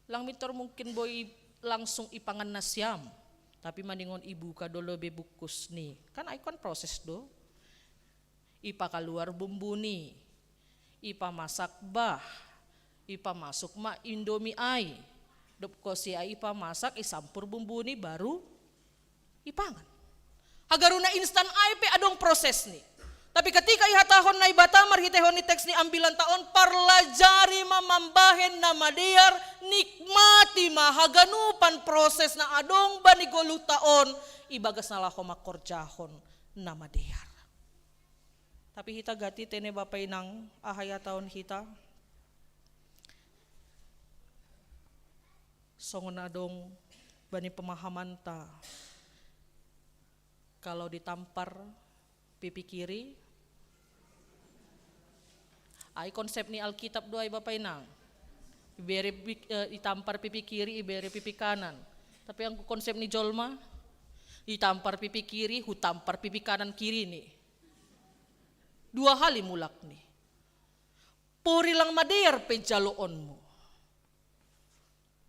lang mintor mungkin boi langsung ipangan nasiam. Tapi maningon ibuka do lobe bungkusni. Kan ai kan proses do. Ipakaluar bumbuni, ipamasak bah, ipamasuk ma Indomie ai. Dob kosi ai ipamasak, isampur bumbuni, baru ipangan. Hagaru na instan ai pe adong prosesni. Tapi ketika ihatahon Naibata marhitehon ni teks ni ambilan ta on, parlajari ma mambahen na madear, nikmati ma haganupan proses na adong bani goluh ta on, ibagas na laho mangkorjahon na madear. Tapi hita gati tene bapa inang, aha ihatahon hita? Songon adong bani pemahamanta, kalau ditampar pipi kiri, ai konsep ni Alkitab do ai bapa inang. Ibere pi-, eh, itampar pipi kiri, ibere pipi kanan. Tapi anggo konsep ni jolma, itampar pipi kiri, hutampar pipi kanan kiri ni. Dua hali mulakni. Pori lang madear pe jaloonmu.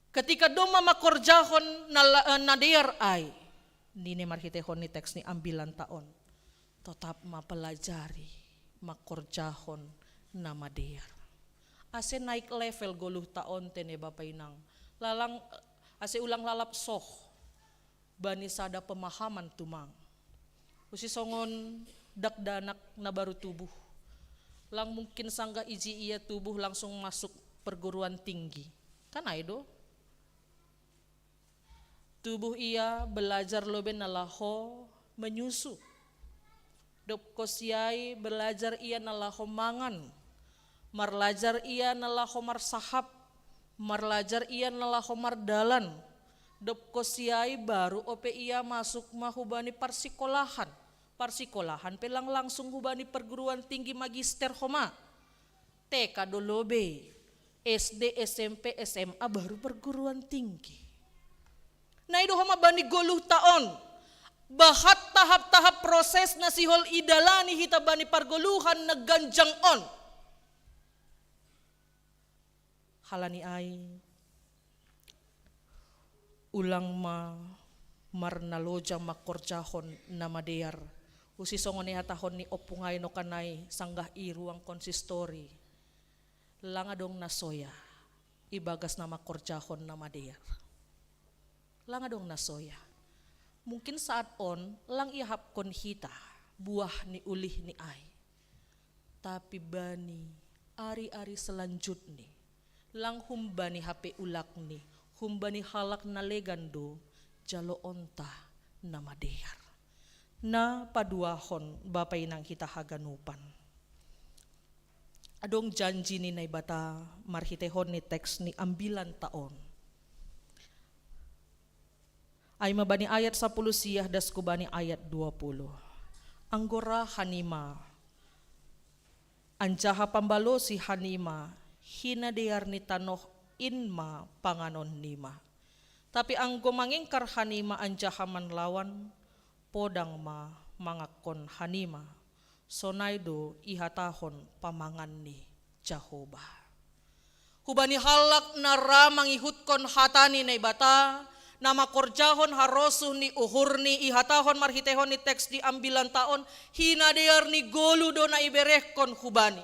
Ketika domma mangkorjahon na la-, eh, na dear ai, nini marhitehon ni teks ni ambilan ta on, totap ma pelajari mangkorjahon na madear. Ase naik level goluh ta on tene bapa inang. Lalang, eh, ase ulang lalap soh bani sada pemahaman tumang. Usi songon dakdanak na baru tubuh. Lang mungkin sanggah iji ia tubuh langsung masuk perguruan tinggi. Kan ai do? Tubuh ia belajar lobe na laho menyusu. Dob kosi ai belajar ia na laho mangan. Marlajar ia na laho marsahap. Marlajar ia na laho mardalan. Dob kosi ai baru ope ia masuk ma hubani parsikolahan. Parsikolahan pe lang langsung hubani perguruan tinggi magister homa. T K do lobe, S D, S M P, S M A, baru perguruan tinggi. Nai do homa bani goluh ta on. Bahat tahap-tahap proses na sihol idalani hita bani pargoluhan na ganjang on. Halani ai, ulang ma marnaloja mangkorjahon na madear, usi songon ihatahon ni ompung ai nokanai sanggah i ruang konsistori. Lang adong na soya ibagas na mangkorjahon na madear. Lang adong na soya. Mungkin saat on lang iahapkon hita buah ni ulihni ai. Tapi bani ari-ari selanjutni, lang humbani hape ulakni, humbani halak na legan do jaloonta na madear. Na paduahon bapa inang hita haganupan. Adong janji ni Naibata marhitehon ni teks ni ambilanta on. Ai ma bani ayat sapuluh siah das ku bani ayat dua puluh. Anggo ra hanima, anjaha pambalosi hanima hinadear ni tanoh in ma panganon nima. Tapi anggo mangingkar hanima anjaha manlawan, podang ma mangakkon hanima. Sonai do ihatahon pamangan ni Jahoba. Hubani halak na ra mangihutkon hata ni Naibata, na mangkorjahon harosuh ni uhurni, ihatahon marhitehon ni teks di ambilanta on, hinadear ni goluh do na iberehkon hubani.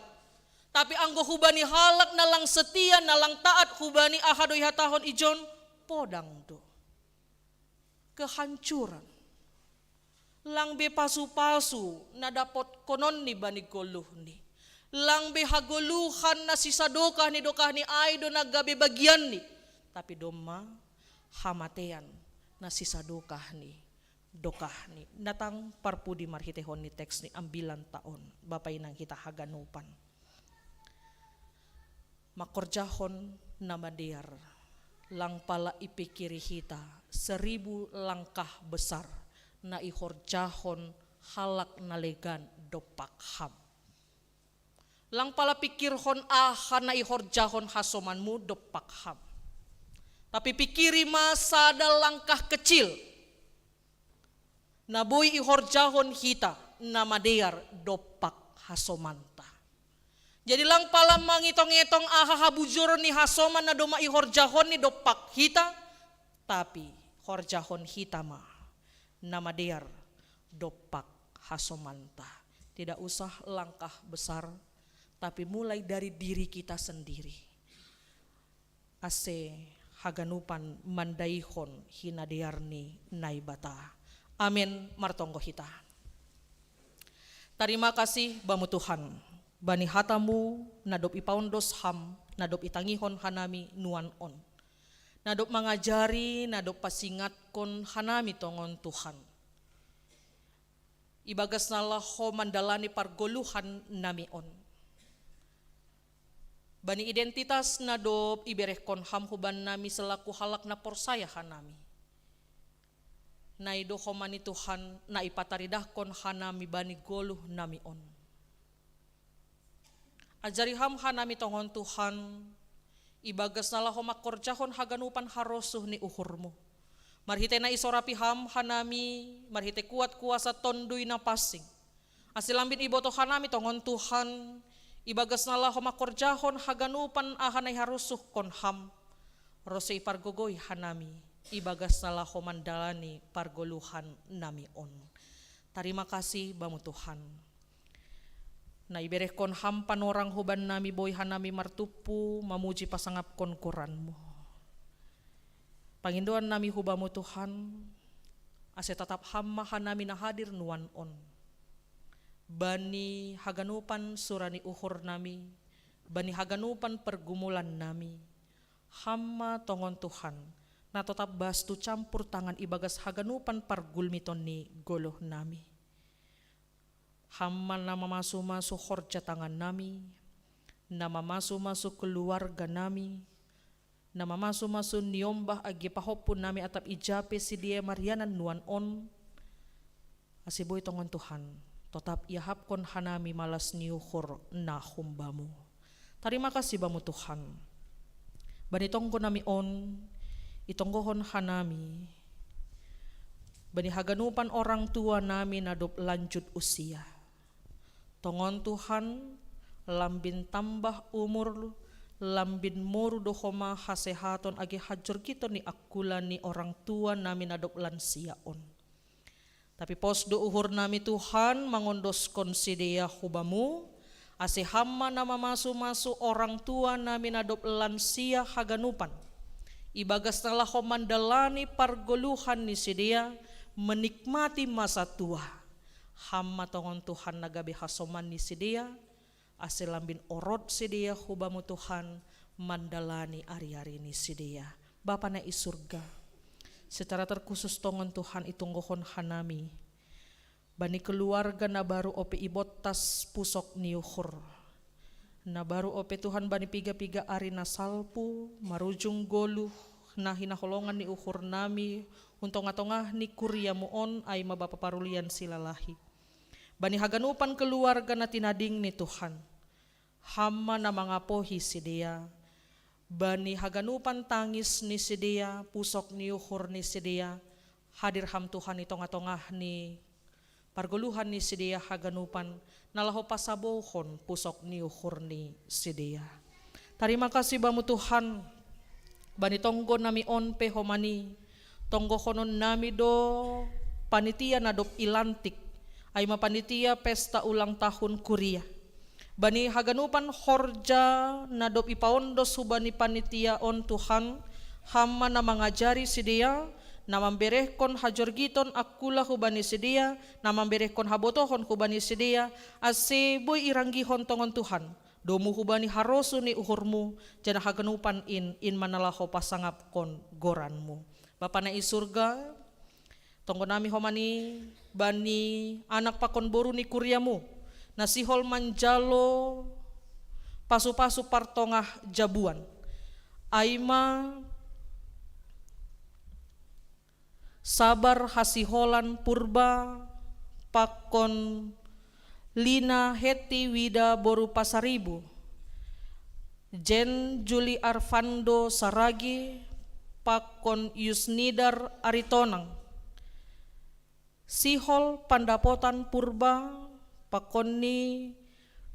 Tapi anggo hubani halak na lang setia, na lang taat hubani, aha do ihatahon ijon? Podang do. Kehancuran. Lang be pasu-pasu na dapotkononni bani goluhni. Lang be hagoluhan na sisa dokah ni dokahni ai do na gabe bagianni. Tapi domma hamatean na sisa dokah ni dokahni. Natang parpudi marhitehon ni teks ni ambilanta on, bapa inang hita haganupan. Mangkorjahon na madear, lang pala ipikiri hita seribu langkah besar na ihorjahon halak na legan dompak ham. Lang pala pikirhon aha na ihorjahon hasomanmu dompak ham. Tapi pikiri ma sada langkah kecil na boi ihorjahon hita na madear dompak hasomanta. Jadi lang pala mangetong-etong aha habujuron ni hasoman na domma ihorjahonni dompak hita, tapi horjahon hita ma na madear dompak hasomanta. Tidak usah langkah besar, tapi mulai dari diri kita sendiri. Ase haganupan mandaihon hinadear ni Naibata. Amen. Martonggo hita. Tarima kasih Bamu Tuhan, bani hatamu na dob ipaondos ham, na dob itangihon hanami nuan on. Na dob mangajari, na dob pasingatkon hanami tongon Tuhan. Ibagas na laho mandalani pargoluhan nami on. Bani identitas na dob iberehkon ham hubannami selaku halak na porsaya hanami. Na idohoma ni Tuhan na ipataridahkon hanami bani goluh nami on. Ajari ham hanami tongon Tuhan, ibagas na laho mangkorjahon haganupan harosuh ni uhurmu. Marhitei na isorapi ham hanami, marhitei kuat kuasa Tonduy Napansing. Ase lambin iboto hanami tongon Tuhan, ibagas na laho mangkorjahon haganupan aha na iharosuhkon ham. Rose ipargogoi hanami, ibagas na laho mandalani pargoluhan nami on. Tarima kasih Bamu Tuhan. Na iberehkon ham panorang hubannami boi hanami martumpu mamuji pasangapkon goranmu. Pangindoan nami hu Bamu Tuhan, ase tatap ham ma hanami na hadir nuan on. Bani haganupan sura ni uhur nami, bani haganupan pergumulan nami, ham ma tongon Tuhan, na totap bastu campur tangan ibagas haganupan pargulmiton ni goluh nami. Ham ma na mamasu-masu horja tangan nami, na mamasu-masu keluarga nami, na mamasu-masu niombah age pahompu nami atap ijape sidea marianan nuan on, ase boi tongon Tuhan, totap iahapkon hanami malas ni uhur na humbamu. Tarima kasih Bamu Tuhan. Bani tonggo nami on, itonggohon hanami bani haganupan orang tua nami na dob lanjut usia. Tongon Tuhan, lambin tambah umur, lambin moru do homa hasehaton age hajorgiton ni akkula ni orang tua nami na dob lansia on. Tapi pos do uhur nami Tuhan mangondoskon sidea hu Bamu, ase Ham ma na mamasu-masu orang tua nami na dob lansia haganupan. Ibagas na laho mandalani pargoluhan ni sidea, menikmati masa tua. Ham ma tongon Tuhan na gabe hasoman ni sidea, ase lambin orot sidea hu Bamu Tuhan, mandalani ari-ari ni sidea. Bapa na i surga, secara terkhusus tongon Tuhan itonggohon hanami bani keluarga na baru ope ibottas pusok ni uhur. Na baru ope Tuhan bani piga-piga ari na salpu, marujung goluh, na hinaholongan ni uhur nami, hun tongah-tongah ni kuriamu on ai ma Bapa Parulian Silalahi. Bani haganupan keluarga na tinading ni Tuhan, Ham ma na mangapohi sidea. Bani haganupan tangis ni sidea, pusok ni uhur ni sidea, hadir Ham Tuhan i tongah-tongah ni pargoluhan ni sidea haganupan, na laho pasabohon pusok ni uhur ni sidea. Tarima kasih Bamu Tuhan, bani tonggo nami on pe homani, tonggohonon nami do panitia na dob ilantik, ai ma panitia pesta ulang tahun kuria. Bani haganupan horja na dob ipaondos hubani panitia on Tuhan, Ham ma na mangajari sidea, na mamberehkon hajorgiton akkula hubani sidea, na mamberehkon habotohon hubani sidea, ase boi iranggihon tongon Tuhan domu hubani harosuh ni uhurmu, janah haganupan in, in ma na laho pasangapkon goranmu. Bapa na i surga, tonggo nami homani bani anak pakon boru ni kuriamu, na sihol manjalo pasu-pasu partongah jabuan. Ai ma Sabar Hasiholan Purba pakon Lina Heti Wida boru Pasaribu, Jen Juli Arfando Saragi pakon Yusnidar Aritonang, Sihol Pandapotan Purba pakon ni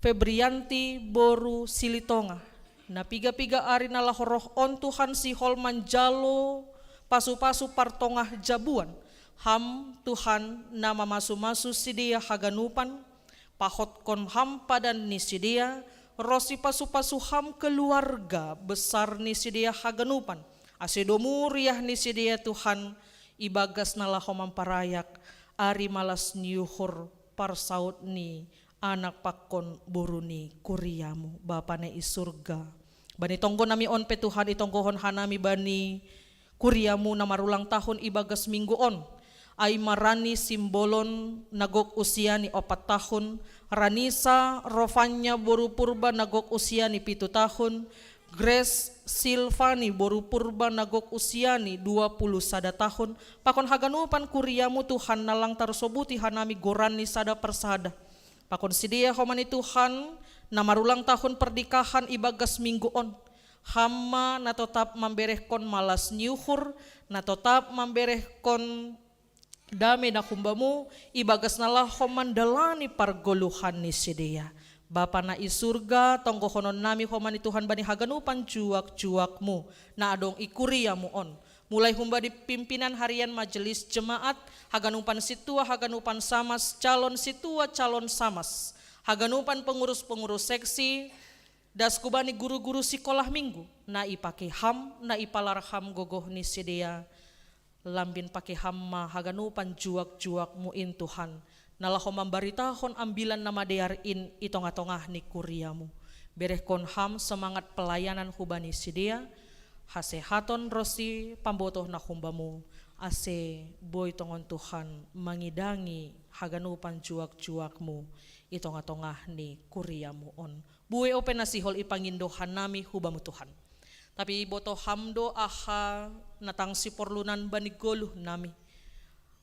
Febrianti boru Silitonga. Na piga-piga ari na laho roh on Tuhan sihol manjalo pasu-pasu partongah jabuan. Ham Tuhan na mamasu-masu sidea haganupan, pahotkon Ham padan ni sidea, ronsi pasu-pasu Ham keluarga besar ni sidea haganupan, ase domu riah ni sidea Tuhan, ibagas na laho mamparayak ari malas ni uhur parsaud ni anak pakon boru ni kuriamu. Bapa na i surga, bani tonggo nami on pe Tuhan itonggohon hanami bani kuriamu na marulang tahun ibagas minggu on, ai ma Rani Simbolon na gok usia ni opat tahun, Ranisa Rofanya boru Purba na gok usia ni pitu tahun, Grace Silvani boru Purba na gok usia ni dua puluh sada tahun, pakon haganupan kuriamu Tuhan na lang tarsobuti hanami goran ni sada parsada. Pakon sidea homani Tuhan na marulang tahun pernikahan ibagas minggu on. Ham ma na totap mamberehkon malas ni uhur, na totap mamberehkon dame na humbamu, ibagas na laho mandalani pargoluhan ni sidea. Bapa na i surga, tonggohonon nami homani Tuhan bani haganupan juak-juakmu na adong i kuriamu on. Mulai humbani pimpinan harian majelis jemaat, haganupan sintua, haganupan samas, calon sintua, calon samas, haganupan pengurus-pengurus seksi, das hubani guru-guru sikolah minggu, na ipake Ham, na ipalar Ham gogoh ni sidea, lambin pake Ham ma haganupan juak-juakmu in Tuhan, na laho mambaritahon ambilan na madear in i tongah-tongah ni kuriamu. Berehkon Ham semangat pelayanan hubani sidea, hasehaton ronsi pambotoh na humbamu, ase boi tongon Tuhan mangidangi haganupan juak-juakmu i tongah-tongah ni kuriamu on. Bue ope na sihol ipangindo hanami hu Bamu Tuhan. Tapi ibotoh Ham do aha na tang siporlunan bani goluh nami.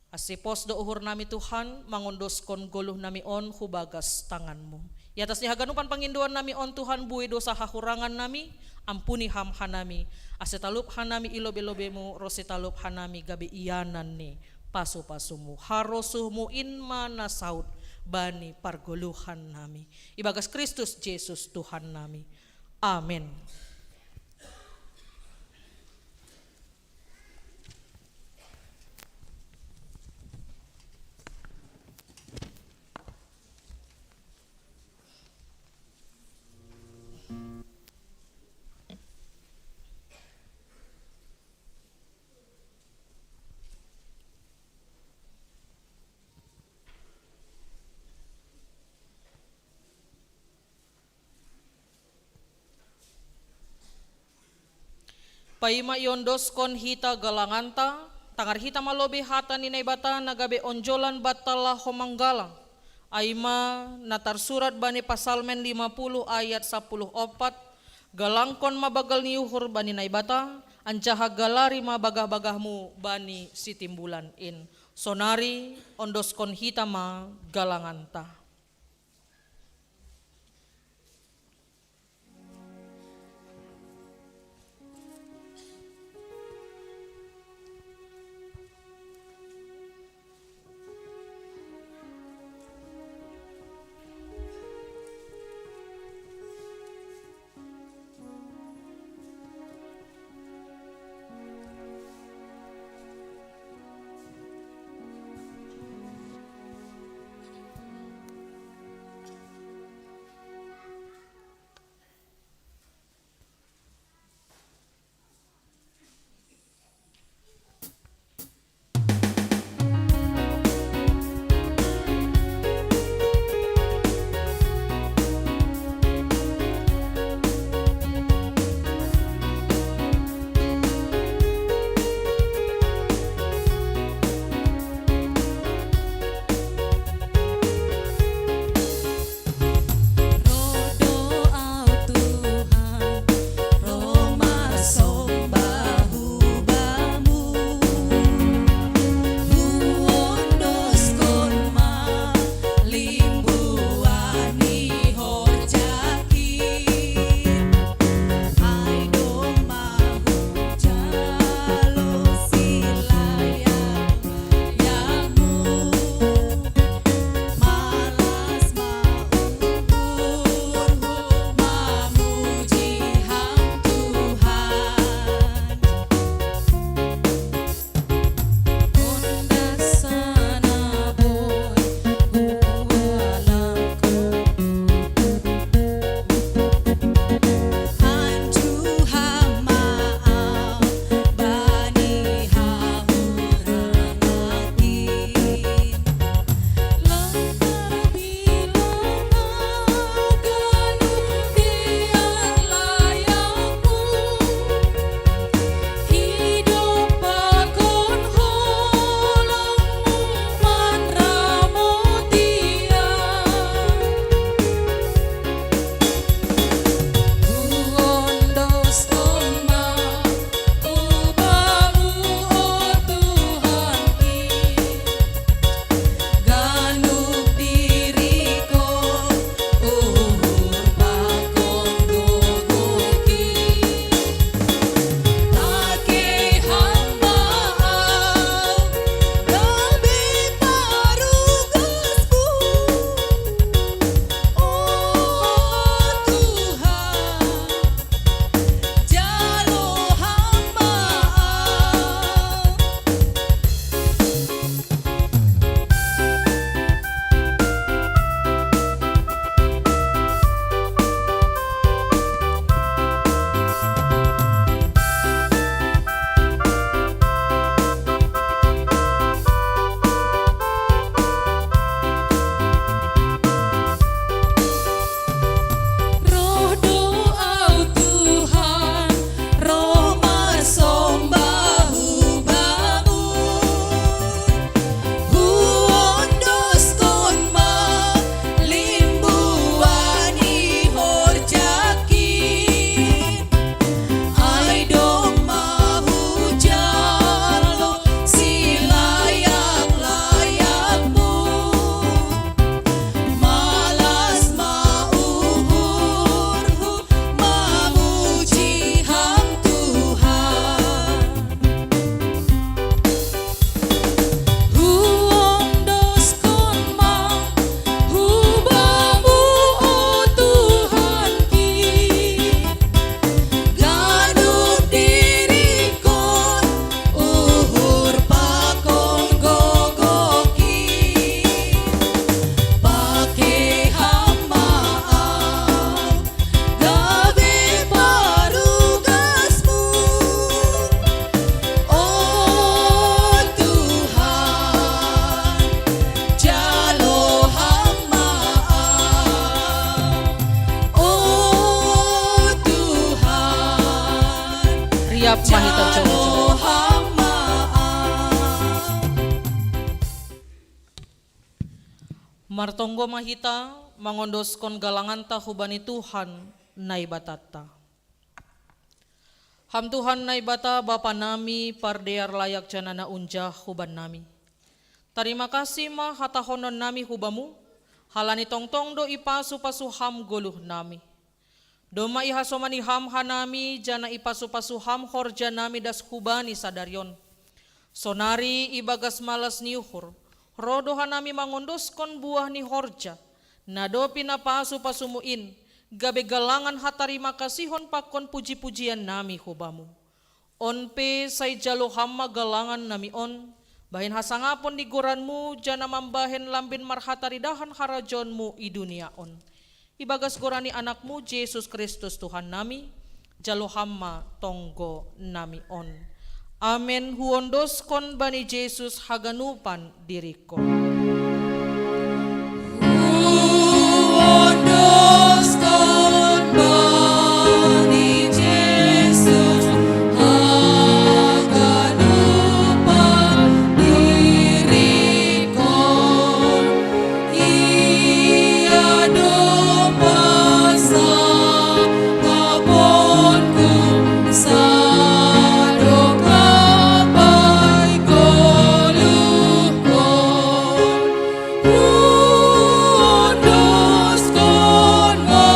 Ase pos do uhur nami Tuhan, mangondoskon goluh nami on hu bagas tanganmu. I atas ni haganupan pangindoan nami on Tuhan, bue dosa hahurangan nami, ampuni Ham hanami, ase talup hanami i lobei-lobeimu, ronsi talup hanami gabe ianan ni pasu-pasumu. Harosuhmu in ma na saud bani pargoluhan nami. Ibagas Kristus Jesus Tuhan nami. Amen. Paima iondoskon hita galanganta, tangar hita ma lobei hata ni Naibata na gabe onjolan batalla ho manggalang. Ai ma na tarsurat bani Pasalmen lima puluh ayat sapuluh opat, "Galangkon ma banggal ni uhur bani Naibata, anjaha galari ma bagah-bagahmu bani Sitimbulan in." Sonari ondoskon hita ma galanganta. Siap ma hita jongjo. Martonggo ma hita mangondoskon galanganta hubani Tuhan Naibatanta. Ham Tuhan Naibata, Bapa nami, pardear layak janah na unjah huban nami. Tarima kasih ma hatahonon nami hubamu, halani tongtong do ipasu-pasu ham goluh nami. Domma ihasomani ham hanami, janah ipasu-pasu ham horja nami das hubani sadari on. Sonari ibagas malas ni uhur, roh do hanami mangondoskon buah ni horja, na dob pinapasu-pasumu in, gabe galangan hatarima kasihon pakon puji-pujian nami hubamu. On pe sai jalo ham ma galangan nami on, bahen hasangapon ni goranmu, janah mambahen lambin marhataridahan harajaonmu i dunia on. Ibagas goran ni Anakmu Jesus Kristus Tuhan nami, jalo ham ma tonggo nami on. Amen. Huondoskon bani Jesus haganupan diringkon. Huondoskon bani Jesus haganupan diringkon. Ia do pasangaponku sadok lambai goluhkon. Huondoskon ma,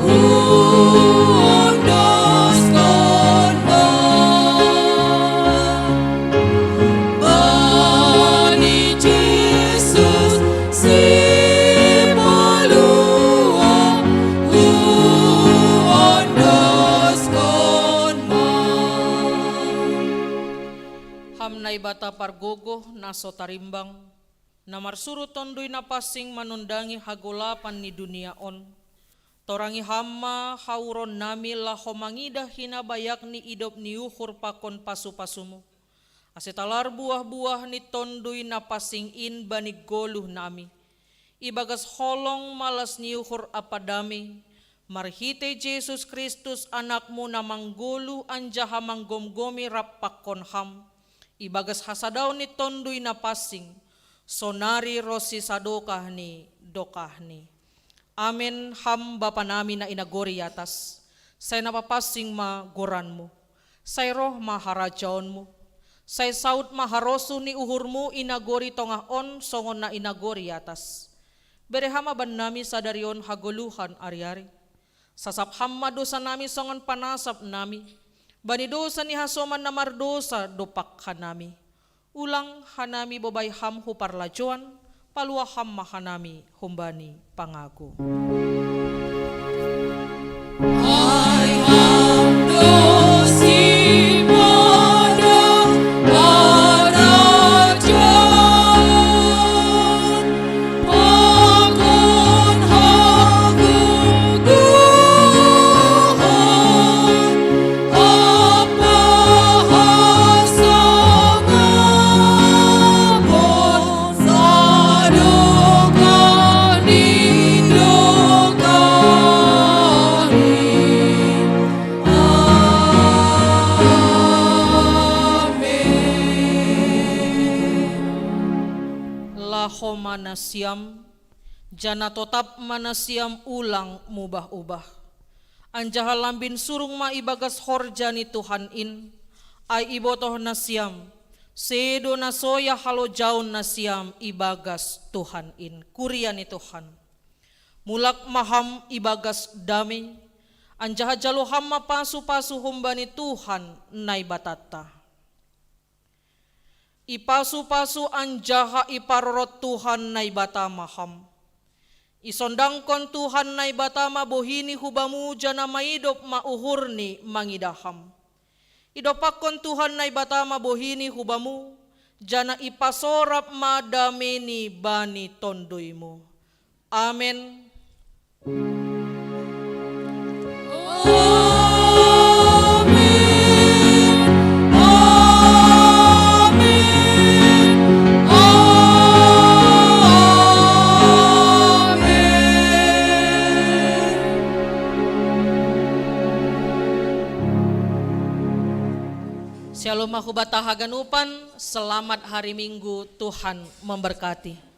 huondoskon ma bani Jesus si paluah, huondoskon ma. Ham Naibata pargogoh na so tarimbang, na marsuru Tonduy Napansing manondangi hagolapan ni dunia on, torangi ham ma hauron nami laho mangidah hinabayak ni idop ni uhur pakon pasu-pasumu, ase talar buah-buah ni Tonduy Napansing in bani goluh nami, ibagas holong, malas ni uhur ampa dame, marhitei Jesus Kristus, Anakmu na manggoluh anjaha manggomgomi rap pakon ham, ibagas hasadaon ni Tonduy Napansing, sonari ronsi sadokah ni dokahni. Amen. Ham Bapa nami na i nagori atas, sai na papansing ma goranmu. Sai roh ma harajaonmu. Sai saud ma harosuh ni uhurmu i nagori tongah on songon na i nagori atas. Bere ham ma bannami sadari on hagoluhan ari-ari. Sasap ham ma dosanami songon panasap nami bani dosa ni hasoman na mardousa dompak hanami. Ulang hanami bobai ham hu parlajouan, paluah ham ma hanami humbani pangago. Ai ham do sipata harajaon pakon hagogohon ampa hasangapon sadokah ni dokahni. Amen. Laho ma nasiam, janah totap ma nasiam, ulang mubah-ubah. Anjaha lambin surung ma ibagas horja ni Tuhan in, ai ibotoh nasiam, sedo na soya halojaon nasiam ibagas Tuhan in. Kuria ni Tuhan. Mulak ma ham ibagas dame, anjaha jalo ham ma pasu-pasu humbani Tuhan Naibatanta. Ipasu-pasu anjaha iparorot Tuhan Naibata ma ham. Isondangkon Tuhan Naibata ma bohini hubamu, janah maidop ma uhurni mangidah ham. Idompakkon Tuhan Naibata ma bohini hubamu, janah ipasorap ma dameni bani tonduymu. Amen. Amen. Amen. Amen. Shalom, aku batahagan upan, selamat hari Minggu, Tuhan memberkati.